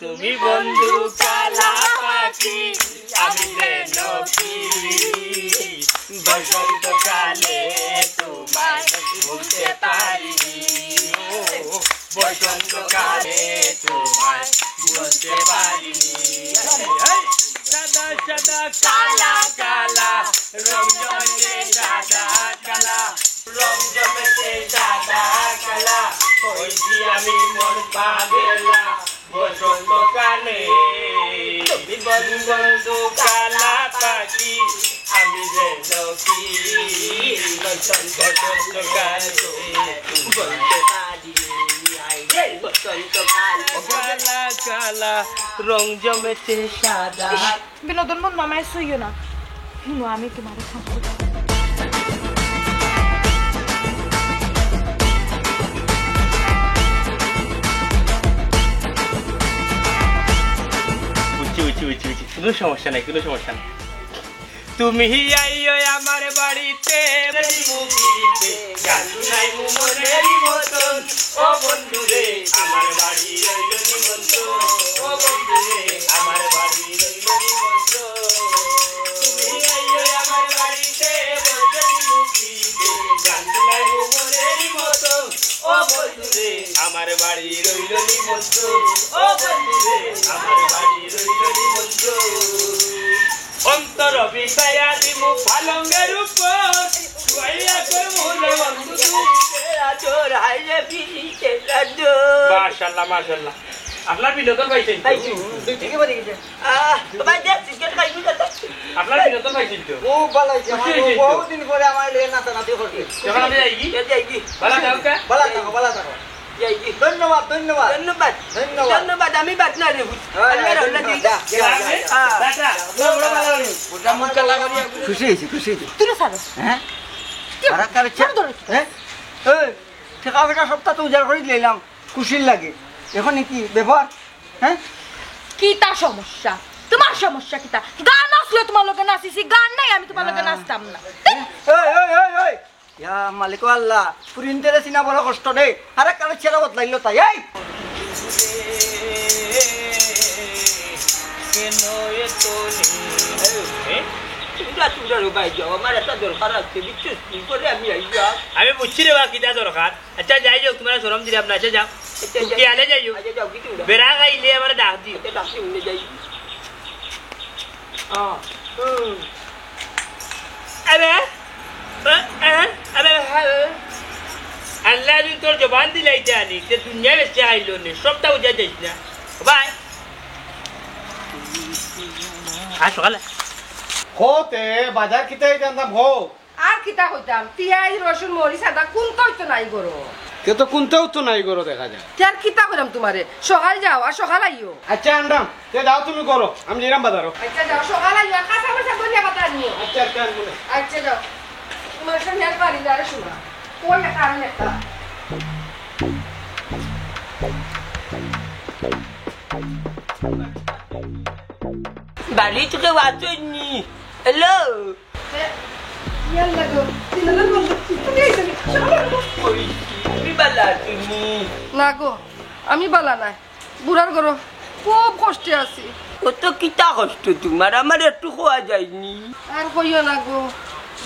তুমি বন্ধু কালা পাখি, আমি যেন কি বসন্ত কালে তোমায় ভুলতে পারিনি। ও বসন্ত কালে তোমায় ভুলতে পারিনি। সাদা সাদা কালা কালা রং জমেছে সাদা কালা। রং জমেছে সাদা কালা। হইছি আমি মন পাগলা বসন্ত কালে। তুমি বন্ধু কালা পাখি, আমি যেন কি বসন্ত কালে বলতে পারি। আই রে বসন্ত কালে। কালা কালা রং জমেছে সাদা। বিনোদন বন্ধু, আমায় ছুইও না। হুনো, আমি তোমারে খাবো। বুঝছি, বুঝছি, বুঝছি, বুঝছি। কোনো সমস্যা নাই, কোনো সমস্যা নাই। তুমি আইও আমার বাড়িতে, গান শুনাইমু মনের মতন। ও বন্ধু রে, আমার বাড়ি রইল নিমন্ত্রণ। ও বন্ধু রে, আমার বাড়ি রইল নিমন্ত্রণ। তুমি আইও আমার বাড়িতে, বসে নিমুখিতে, গান শুনাইমু মনের মতন। ও বন্ধু রে, আমার বাড়ি রইল নিমন্ত্রণ। ও বন্ধু রে, আমার বাড়ি রইল নিমন্ত্রণ। অন্তর বিছাইয়া দিমু পালঙ্গের উপর, শুয়াইয়া করমু রে বন্ধু দুঃখের আদর, হায় রে পিরিতের আদর। মাশাআল্লাহ, মাশাআল্লাহ। আপনার বিনোদন পাইছেন তো? পাইছি, দুই ঠিকই পড়ে গেছে। আহ, ভাই, দেখ, সিগারেট খাইবি না? আপনার বিনোদন পাইছেন তো? খুব ভালা অইছে, খুশি আমার অইছেন তো? বহুত দিন পরে আমার লগে নাচানাচি করছে। এখন আমি যাই কি? এ, যাই কি? ভালা থাকো কা? ভালা থাকো, ভালা থাকো। যাই কি? ধন্যবাদ, ধন্যবাদ। ধন্যবাদ। ধন্যবাদ। ধন্যবাদ, আমি বাদ না রে, হুস। হ্যাঁ, আল্লাহ হ্যাঁ, রহমত ধন্যবাদ। দিন। যা, যা, যা, যা। হ্যাঁ। যা, যা, যা। ওটা মুখ কালা করিয়া খুশি অইছি, খুশি অইছি। তুই সারো। হ্যাঁ? কি? আর একটা বেচ্চা? ধরো। হ্যাঁ? এই, টেকা পয়সা সবটা তো উজাড় করি দিলাম। খুশির লাগে। এখন কি ব্যাপার? হ্যাঁ? কিতা সমস্যা? তোমার সমস্যা কিতা? গান আসলে তোমার লগে নাচিছি, গান নাই, আমি তোমার লগে নাচতাম না। এই, এই, এই, এই। ইয়া মালিক আল্লাহ, পুরিন্তরে চিনা বড় কষ্ট রে। আরে কারো চেহারা বদলাইলো তাই, এই। তোমরা, তোমরা রে ভাই যাও, আমার একটা দরকার আছে, বুঝছো? কি করে আমি আইয়া? আমি বুঝছি রে বা, কিতা দরকার? আচ্ছা, যাই হোক, তোমার শরম দিলাম না। আচ্ছা, যাও। আচ্ছা, যাও। খেয়ালে যাইও। আচ্ছা, যাও, কিছু না। বেড়া খাইলে আমার ডাক দিও। আচ্ছা, ডাক দিও, যাই। আহ, হুম। আরে, আ, আ, আরে, হ্যাঁ। আল্লাহ যদি তোর জবান দিলাইতে আনি, তে দুনিয়া বেশি আইলো নে, সবটা বুঝা যাইস না। ভাই। আর সকালে। হতে বাজার কিতাই জানতাম হো। আর কিতা কইতাম, পিয়াজ, রসুন, মরিচ, আদা কুনটাউ তো নাই ঘরো। তে তো কুনটাউ তো নাই ঘরো দেখা যায়। তে আর কিতা কইরাম তোমারে, সকাল যাও আর সকাল আইও। আচ্ছা, আনরাম, তে যাও তুমি করো, আমি যাইরাম বাজারো। আচ্ছা, যাও, সকাল আইও, আর কাঁচা মরিচ ধনিয়া পাতা আনিও। আচ্ছা, আচ্ছা, আনবো নে। আচ্ছা, যাও, তোমার সামনে আর পারি না রে সোনা, কোন একটা আর একটা। বাড়িত কেউ আছইননি? হ্যালো? এ, ইয়াল্লা গো, তিনজন বন্ধু, তুমি আইছো নি? ওই, তুমি বালা আছইননি? না গো, আমি বালা নায়, বুড়ার ঘরো খুব কষ্টে আছি। অত কিতা কষ্ট তোমার, আমারে একটু কওয়া যায়নি? আর কইও না গো,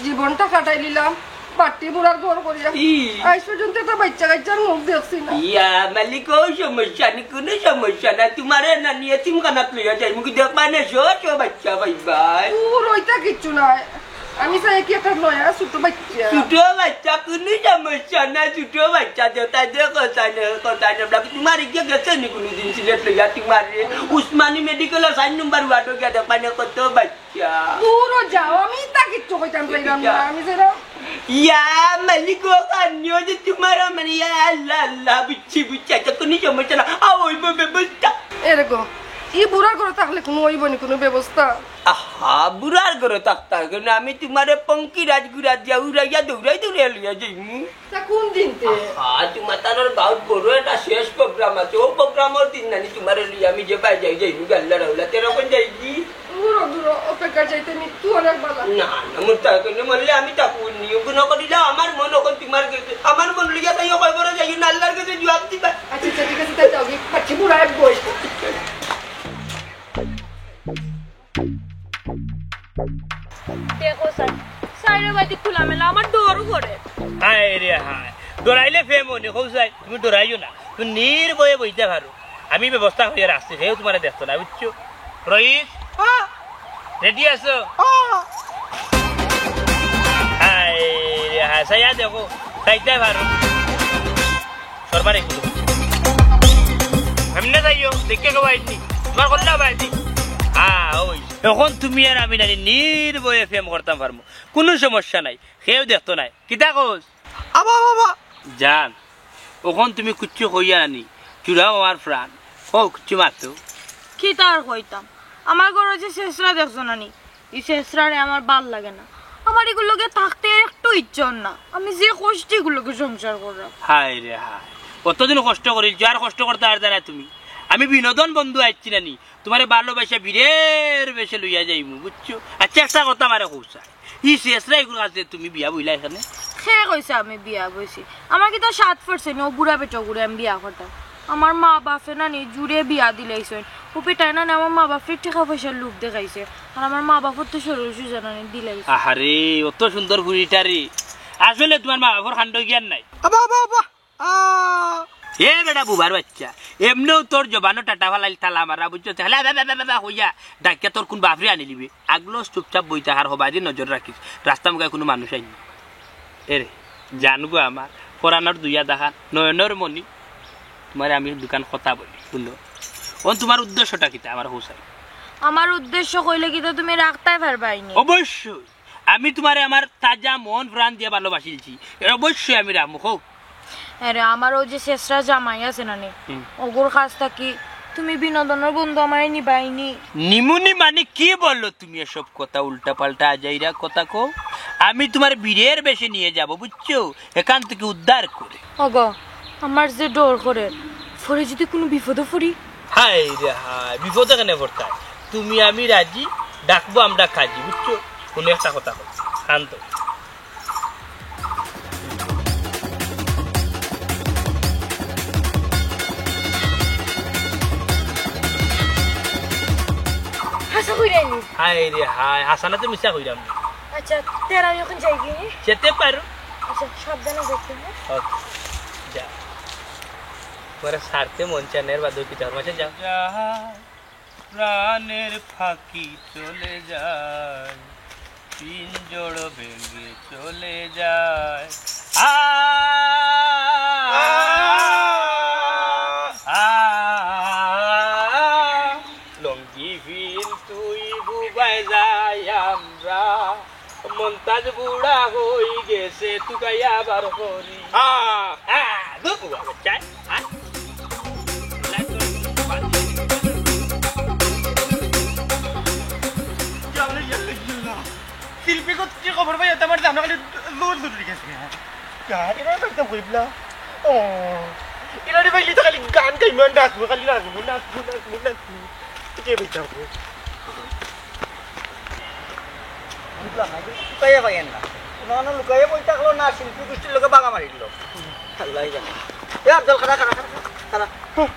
জীবনটা কাটাই দিলাম বাট্টি বুড়ার ঘর করিয়া। ই। আইজ পর্যন্ত একটা বাচ্চা কাচ্চার মুখ দেখছি না। ইয়া মালিক, ও সমস্যা নি, কুনু সমস্যা না। তোমারে নানি এতিমখানাত লইয়া যাইমু, দেখবায় নে, শো শো বাচ্চা পাইবায়। দূর, ওইটা কিচ্ছু নায়। আমি চাই কি একটা নয়া ছোট বাচ্চা। ছোট বাচ্চা, কুনু সমস্যা না, ছোট বাচ্চা, যেটা যে কথা নে, কথা নে, বাকি তোমার ইগে গেছে নি কুনুদিন সিলেট লইয়া তোমারে? উসমানী মেডিকেলর চাইর নম্বর ওয়ার্ডো গিয়া দেখবায় নে কত বাচ্চা। দূরও যাও, আমি তা কিচ্ছু কইতাম চাইলাম না, আমি যেটা ইয়া মালিক গো, কান্দিও যে তোমার মানে, ইয়া আল্লাহ, আল্লাহ, বুঝছি, বুঝছি, আচ্ছা, কুনু সমস্যা না, আ, অইবো ব্যবস্থা। এরে গো, ই বুড়ার ঘরো থাকলে কুনু অইবো নি, কুনু ব্যবস্থা? আহা, বুড়ার ঘরো থাকতা কেনে? আমি তোমারে পঙ্কিরাজ ঘুড়া দিয়া উড়াইয়া দৌড়াই দৌড়াই লইয়া যাইমু। তা কুন দিন তে? আহা, তোমার তানোর গাঁওত বড় একটা শেষ প্রোগ্রাম আছে, অউ প্রোগ্রামর দিন নানি তোমারে লইয়া আমি যে বায় যাই, যাইমু গাল্লা রাউলা, তেরকম যাইগি। দূর, দূর, অপেক্ষা চাইতে মৃত্যু অনেক বালা। না, না, মরতা কেনে? মরলে আমি থাকমু নি। অগুন করিলে আমার মন অখন তোমার গেছে। আমার মন লইয়া তাইও কবরো যাইও না, আল্লাহর গেছে জুয়াব দিবা। আচ্ছা, আচ্ছা, ঠিক আছে, তাই যাওগি। আচ্ছা, বুড়া এক বই। দেখো স্যার, স্যারের বাড়িতে খোলামেলা আমার ডর করে। হায় রে হায়, ডরাইলে ফেম অয় নি, কও চাই, তুমি ডরাইও না, তুমি নির্ভয়ে বইতা পারো, আমি ব্যবস্থা করিয়া রাখছি, কেউ তোমারে দেখতো না, বুঝছো? রইস, রেডি আছো? হায় রে হায়, চাইয়া দেখো, চাইতায় পারো। সরবার এগুলো। এমনে যাইও, দেখে কেউ আইনি। তোমার কল্লা বাইনি। হ্যাঁ, ওই। অখন তুমি আর আমি নানি নির্ভয়ে ফেম করতাম পারমু। কুনু সমস্যা নাই। কেউ দেখতো নায়। কিতা কস? আবা, বাবা। জান, অখন তুমি কুচ্ছু কইয়া নানি। চুড়াও আমার প্রাণ। কও, কুচ্ছু মাতো। কিতা আর কইতাম? আমার ঘরো যে শেষরা দেখছো নানি? ই শেষরারে আমার বালা লাগে না। আমার ইগুর লগে থাকতে একটু ইচ্ছা অর না। আমি যে কষ্টে ইগুর লগে সংসার কররাম। হায় রে হায়, অতদিন কষ্ট করিলছো, আর কষ্ট করতায় পারতায় না তুমি। আমি বিনোদন বন্ধু আইছি নানি, তোমারে ভালোবাসা বীরের বেশে লইয়া যাইমু, বুঝছো? আচ্ছা, একটা কথা আমারে কও চাই, ই শেষরা ইগুর কাছে তুমি বিয়া বইলা এখানে? কে কইছে আমি বিয়া বইছি? আমার কিতা সাধ পড়ছে নি, অউ বুড়া বেটাগুরে আমি বিয়া করতাম? আমার মা বাপে নানি জুরে বিয়া দিলাইছইন। অউ বেটায় নানি আমার মা বাপরে টেকা পয়সার লোভ দেখাইছে। আর আমার মা বাপর তো শরীর সুজা নানি দিলাইছে। আহারে, অত সুন্দর ফুরিটারে। আসলে তোমার মা বাপর কাণ্ড জ্ঞান নাই। আবা, আবা, আবা। আ। এ বেটা বুবার বাচ্চা, এমনেউ তোর জবানো টাটা ফালাইল তালা মারা, বুঝছো? তাহলে আবা, আবা, আবা, আবা কইয়া ডাকিয়া তোর কুন বাপরে আনিলিবে? আগলো চুপচাপ বই থাক আর হবায়দি নজর রাখিস, রাস্তা মুখায় কুনু মানুষ আইন না। এরে, জান গো আমার, পরানর দুইয়া দেখা, নয়নর মণি, তোমারে আমি দুখান কথা বলি, হুনো। অন তুমার উদ্দেশ্যটা কিতা আমার কও চাই? আমার উদ্দেশ্য কইলে কিতা তুমি রাখতায় পারবায়নি? অবশ্যই। আমি তুমারে আমার তাজা মন প্রাণ দিয়া ভালোবাসিলছি, এর অবশ্যই আমি রাখমু। কও। আরে, আমার অউ যে শেষরা জামাই আছে না নি, হুম। অগুর কাছ থাকি তুমি বিনোদনর বন্ধু আমারে নিবায়নি? নিমুনি মানে কি বলো তুমি এসব কথা, উল্টাপাল্টা আজাইরা কথা কও। আমি তুমারে বীরের বেশে নিয়া যাবো, বুঝছো? এখান থাকি উদ্ধার করে। ওগো, আমার যে ডর করের, পরে যদি কুনু বিপদো পড়ি। হায় রে হায়, বিপদো কেনে পড়তায়? তুমি আমি রাজি, ডাকবো আমরা কাজী, বুঝছো? কুনু একটা কথা কও, শান্ত। হাছা কইরায়নি? হায় রে হায়, হাছা না তো মিছা কইরাম। আচ্ছা, তে আমি অখন যাইগি? যেতে পারো। আচ্ছা, সাবধানে যাইও, হ্যাঁ? ওকে, যাও। পরে ছাড়তে মন চায় না, এর বাদে কিতা করবো? আচ্ছা, যাও। প্রাণের ফাঁকি চলে যায়, পিঞ্জর ভেঙে চলে যায়। আ, আ, লঙ্গি ফিল তুই বুবায় যায় আমরা। মন্তাজ বুড়া হই গেছে, তুকাইয়া বার করি। আ, আ, দূর বুবা বাচ্চা, আ। শিল্পী কত কি খবর ভাই, এটা আমার জানা খালি দূর দূর গেছে। এরা একদম কইবলা। ও, এরা রে ভাই, তো খালি গান গাইমু, নাচমু, খালি নাচমু, নাচমু, নাচমু, নাচমু। কে বেটা? বুঝলাম না, কিন্তু লুকাইয়া পাইয়েন না। কুনু কুনু লুকাইয়া বই থাকলো না, শিল্পী গোষ্ঠীর লগে বাগা মারি দিল। আল্লাহ জানে। এ আফজল, খাড়া, খাড়া, খাড়া, খাড়া।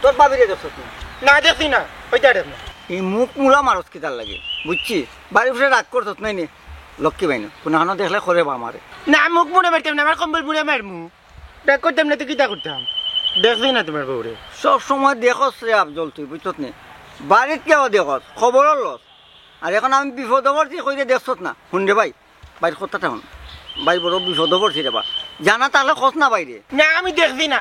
তোর ভাবিরে দেখছস নি? না, দেখছি না। ওই যে দেখমু। এই মুখ মুড়া মারস কিতার লাগি? বুঝছি? বাড়ি ফিরে রাগ করছস নাই নি? লক্ষ্মী বাইন, কুনু কুনু দেখলে করে বা আমারে। না, মুখ মুড়া মারতাম না, আমার কম্বল মুড়া মারমু। রাগ করতাম না তো কিতা করতাম? দেখছি না তুমার বউরে। সব সময় দেখস রে আফজল তুই, বুঝছত নি? বাড়িত কেউ দেখস, খবরও লস। আর এখন আমি বিপদো পড়ছি, কইরে দেখছত না। হুন রে ভাই, ভাইর কথাটা হুন। ভাই বড় বিপদো পড়ছি রে বা। জানা তাহলে কস না ভাইরে। না, আমি দেখছি না।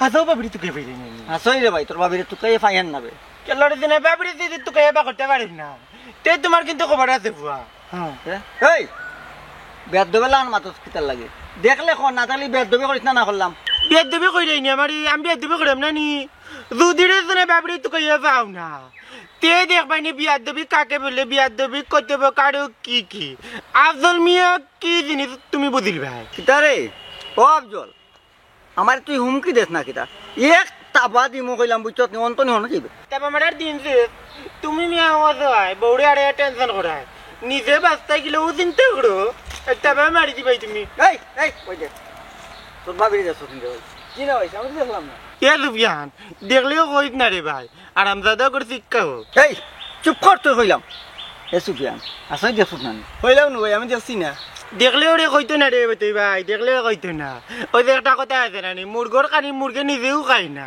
হাছাউ ভাবিরে তুকাইয়া পাইরে নি? হাছাউ রে ভাই, তোর ভাবিরে তুকাইয়া পাইয়ার না বে। কেল্লারে দিনে ভাবিরে যদি তুকাইয়া বার করতায় পারিস না, তে তুমার কিন্তু খবর আছে বুয়া। হ্যাঁ। এ? এই, বেয়াদবি লান মাতস কিতার লাগি? দেখলে ক, না দেখলে বেয়াদবি করিস না, না করলাম। বেয়াদবি কইরায়নি আমারে, আমি বেয়াদবি করিয়ার না নি। যদি রে জনে ভাবিরে তুকাইয়া পাও না, তে দেখবায়নি বেয়াদবি কাকে বলে, বেয়াদবি কত প্রকার ও কি কি। আফজল মিয়া কি জিনিস তুমি বুঝিল ভাই? কিতা রে? ও আফজল, আমারে তুই হুমকি দেস না কিতা? এক তাবা দিমু কইলাম, বুঝছত নি? অন্ত নি হন কি বে? তাবা মারার দিন যে তুমি মিয়া আওয়াজ হয়, বউরে আরে টেনশন করায়। নিজে বাঁচতায় গেলে ও চিন্তা করো, তাবা মারি দিবায় তুমি। এই, এই, ওই দে। তোর ভাবিরে দেখছত নি রে ভাই? কি না ভাই, আমি তো দেখলাম না। এ সুফিয়ান, দেখলেও কইস না রে ভাই, আরামজাদা করে শিক্ষা হোক। এই, চুপ কর তুই কইলাম। এ সুফিয়ান, আসলে দেখছত না নি? কইলাম নু ভাই, আমি দেখছি না। দেখলেও রে কইতো না রে বেটি ভাই, দেখলেও কইতো না। ওই যে একটা কথা আছে না নি, মুরগর কানি মুরগে নিজেও খায় না।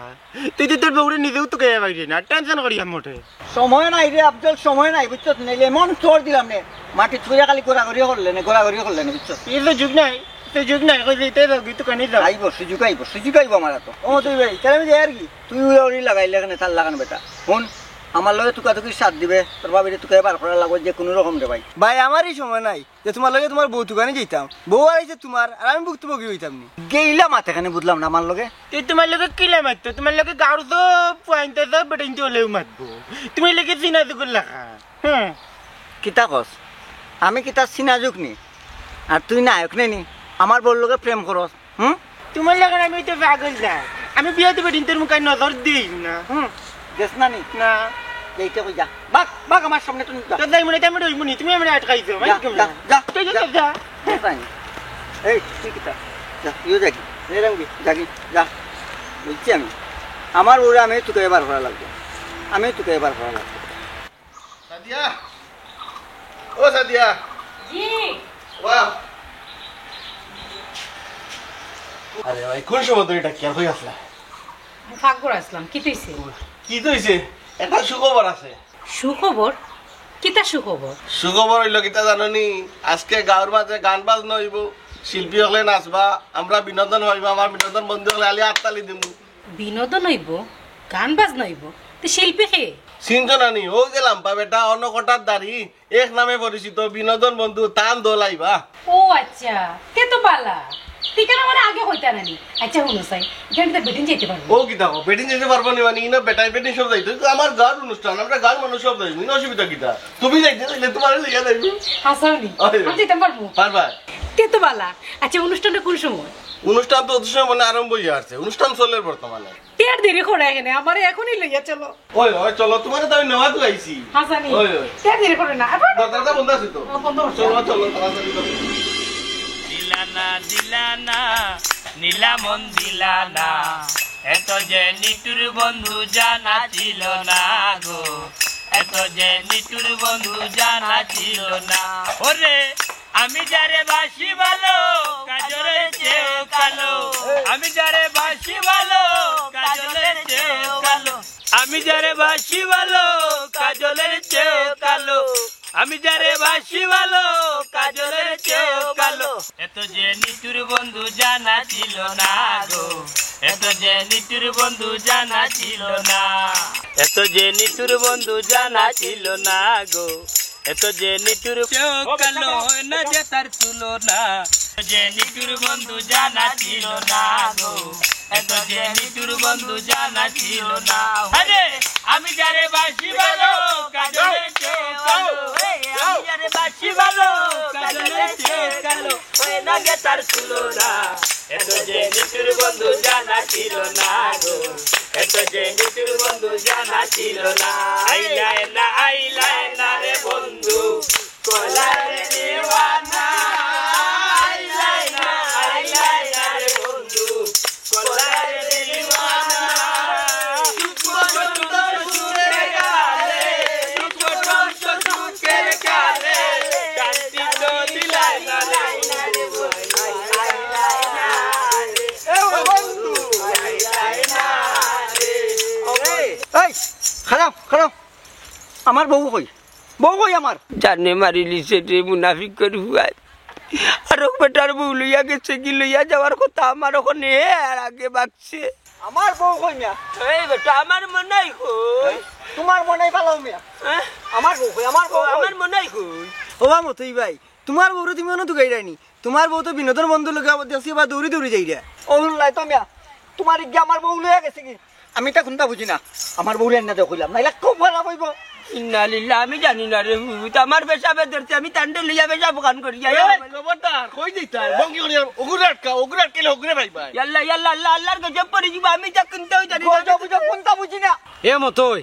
তুই তো তোর বউরে নিজেও তুকাইয়া পাইরে না, টেনশন করিয়ার মোটে। সময় নাই রে আফজল, সময় নাই, বুঝছত? নাইলে এমন চড় দিলাম নে, মাটি ছুঁইয়া খালি গোড়াগড়ি করলে নে, গোড়াগড়ি করলে নে, বুঝছত? এই তো যুগ নাই, তো যুগ নাই, কই যে এটাই যাও, তুই তো কানি যাও। আইবো, সুযোগ আইবো, সুযোগ আইবো আমার তো। ও তুই ভাই, তাহলে আমি যাই আর কি। তুই উড়াউড়ি লাগাইলে এখানে, তার লাগান বেটা। হুন, আমার লগে তুকাতুকি সাথ দিবে, তোর ভাবিরে তুকাইয়া বার করা লাগবো যে কুনু রকম রে ভাই। ভাই, আমারই সময় নাই। যে তুমার লগে তুমার বউ তুকানি যাইতাম, বউ আর এই যে তুমার, আর আমি ভুক্তভোগী হইতাম নি। গেইলা মাতে কেনে বুঝলাম না আমার লগে। তে তুমার লগে কিলা মাততো? তুমার লগে গাউর তো পুয়াইন্তে তো বেটাইন্তে হলেও মাতবো। তুমার লগে চিনা দুগুর লাগা। হুম। কিতা কস? আমি কিতা চিনা যুগ নি? আর তুই নায়ক নে নি? আমার বউর লগে প্রেম করস? হুম? তুমার লাখান আমি তো পাগল না। আমি বিয়া দিবার দিন তোর মুখে নজর দিই না। হুম। দেস না নি? না। যাইতে কই যা। বাক, বাক আমার সামনে তুই যা। তোর যাই মনে হয় আমি রইমু নি, তুমি আমার আটকাইছো, যা, মাইক যা, যা, তুই যা, যা, যা। যা। দেস না নি? এই, তুই কিতা? যা, তুইও যাগি। এই রামগি, যাগি, যা। বুঝছি আমি। আমার বউরে আমি তুকাইয়া বার করা লাগবো। আমি তুকাইয়া বার করা লাগবো। সাদিয়া, ও সাদিয়া। জি। ওয়া। আরে ভাই, কোন সময় ধরি ডাকিয়ার, কই আছলা? আমি ফাঁক করে আসলাম, কিতা অইছে? কিতা অইছে? একটা সুখবর আছে। সুখবর? কিতা সুখবর? সুখবর অইলো কিতা জানো নি? আজকে গাউর মাঝে গান বাজনা অইবো, শিল্পী অকলে নাচবা, আমরা বিনোদন অইবো, আমার বিনোদন বন্ধু অকলে খালি আততালি দিমু। বিনোদন অইবো? গান বাজনা অইবো? তে শিল্পী কে? চিনছো না নি? অউ যে লাম্বা বেটা, অনকটার দাড়ি, এক নামে পরিচিত বিনোদন বন্ধু, তান দল আইবা। ও আচ্ছা, তে তো বালা। তে কেনে আমারে আগে কইতা না নি? আচ্ছা, হুনো চাই, ইখান থাকি বেটিন যাইতে পারবো? ও কিতা কও, বেটিন যাইতে পারবো নি মানে? ইনো বেটায় বেটিন সব যাইতো, কিন্তু আমার গাঁওর অনুষ্ঠান, আমরা গাঁওর মানুষ সব যাইমু, ইনো অসুবিধা কিতা? তুমি যাইতে চাইলে তুমারে লইয়া যাইমু। হাছাউ নি? অয়। আমি যাইতাম পারমু? পারবা। তে তো বালা। আচ্ছা, অনুষ্ঠানটা কুন সময়? অনুষ্ঠান তো অত সময় মানে আরম্ভ অইয়া আছে, অনুষ্ঠান চলের বর্তমানে। তে আর দেরি করো কেনে, আমারে এখনই লইয়া চলো। অয়, অয়, চলো, তুমারে তো আমি নেওয়াত আইছি। হাছাউ নি? অয়, অয়। তে আর দেরি করো না। আবার দরজাটা বন্ধ আছে তো। ও, বন্ধ আছে। চলো, চলো, তাড়াতাড়ি চলো। দিলা না, দিলা না, নীলা মন দিলা না। এত যে নিঠুর বন্ধু জানা ছিল না গো, এত যে নিঠুর বন্ধু জানা ছিল না। ওরে, আমি যারে বাসি ভালো, কাজলের চেয়েও কালো। আমি যারে বাসি ভালো, কাজলের চেয়েও কালো। আমি যারে বাসি ভালো, কাজলের চেয়েও কালো। আমি যারে বাসি ভালো, কাজলের চেয়েও কালো। এত যে নিঠুর বন্ধু জানা ছিল না গো, এত যে নিঠুর বন্ধু জানা ছিল না। এত যে নিঠুর বন্ধু জানা ছিল না গো, এত যে নিঠুর চেয়েও কালো, হয় না যে তার তুলনা। এত যে নিঠুর বন্ধু জানা ছিল না গো, এত যে নিঠুর বন্ধু জানা ছিল না। আরে, আমি যারে বাসি ভালো, কাজলের চেয়েও কালো। এই, আমি যারে বাসি ভালো, কাজলের চেয়েও কালো। হয় না যে তার তুলনা। এত যে নিঠুর বন্ধু জানা ছিল না গো, এত যে নিঠুর বন্ধু জানা ছিল না। আইলায় না, আইলায় না রে বন্ধু, কলার দিওয়ানা। আইলায় না, আইলায় না রে বন্ধু, কলার দিওয়ানা। সুন্দর সুন্দর সুরের গানে, সুন্দর সুন্দর সুরের গানে, শান্তি তো দিলায় না রে বন্ধু। এই, খাড়াও, খাড়াও। আমার বউ কই? বউ কই আমার? জানে মারিলিছে রে মুনাফিকর ফুয়ায়। আরক বেটার বউ লইয়া গেছে গি, লইয়া যাওয়ার কথা আমার অখন এর আগে বাগছে। আমার বউ কই মিয়া? এই বেটা, আমার মনাই কই? তুমার মনাই পালাও মিয়া। হ্যাঁ? আমার বউ কই? আমার বউ ও, কই? আমার মনাই কই? ও বা মতই ভাই, তুমার বউরে তুমি অনো তুকাইরায় নি? তুমার বউ তো বিনোদন বন্ধুর লগে আবার দেখছি বা দৌড়ি দৌড়ি যাইরা। ও হুনলায় তো মিয়া, তুমার ইগিয়ে আমার বউ লইয়া গেছে গি? আমি ইতা কুন্তা বুঝি না। আমার বউরে আইন্না দেও কইলাম, নাইলে খুব খারাপ অইবো। ইন্না লিল্লাহ, আমি জানি না রে পুত, আমার পেশাবে ধরছে, আমি তানরে লইয়া পেশাব খান করি যাই। এই, খবরদার, কই দিতায়? ভঙ্গি করি, ওগুরে আটকাও, ওগুরে আটকাইলে ওগুরে পাইবায়। ইয়াল্লা, ইয়াল্লা, আল্লাহ, আল্লাহর গজব পড়ি যিবো, আমি ইতা কুন্তাও জানি না। গজব, গজব কুন্তা বুঝি না। এ মতই,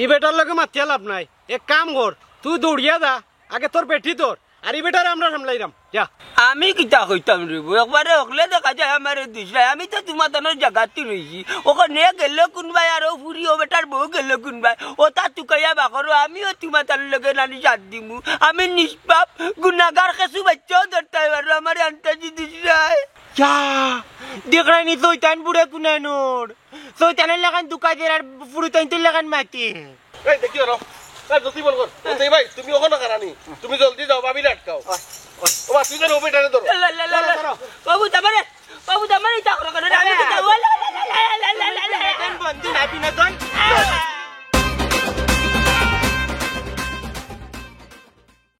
ই বেটার লগে মাতিয়া লাভ নাই। এক কাম কর, তুই দৌড়িয়া যা, আগে তোর বেটি ধর, আর ই বেটারে আমরা সামলাইরাম, যা। আমি কিতা কইতাম রে বউ, একবারে হকলে দেখা যায় আমারে দুসরায়। আমি তো তুমার তানর জাগাত রইছি, অখানো গেল কুনবায়, আর অউ ফুড়ি অউ বেটার বউ গেল কুনবায়, অতা তুকাইয়া বার করো, আমিও তুমার তানর লগে নানি সাথ দিমু। আমি নিষ্পাপ গুনাগার, কেসু বাইচ্চাও ধরতায় পারো, আমারে আনতাছি দুসরায়। যা, দেখরায় নি শয়তান বুড়ে কুনানোর, শয়তানর লাখান ধুকা দের আর ফুড়িতাইন্তর লাখান মাতে। এই, দেখিও রও। এই, জলদি বল কর। এই, ভাই, তুমি অখানো খাড়া নি। তুমি জলদি যাও, ভাবিরে আটকাও। ওই, ওই। ও বা, তুই ধরো, ও বেটারে ধরো। লা, লা, লা, লা। ধরো, ধরো। বাবু, তামারে, বাবু, তামারে, ইতা করো কেনে? আমি তো যাবো। লা, লা, লা। বিনোদন বন্ধু না, বিনোদন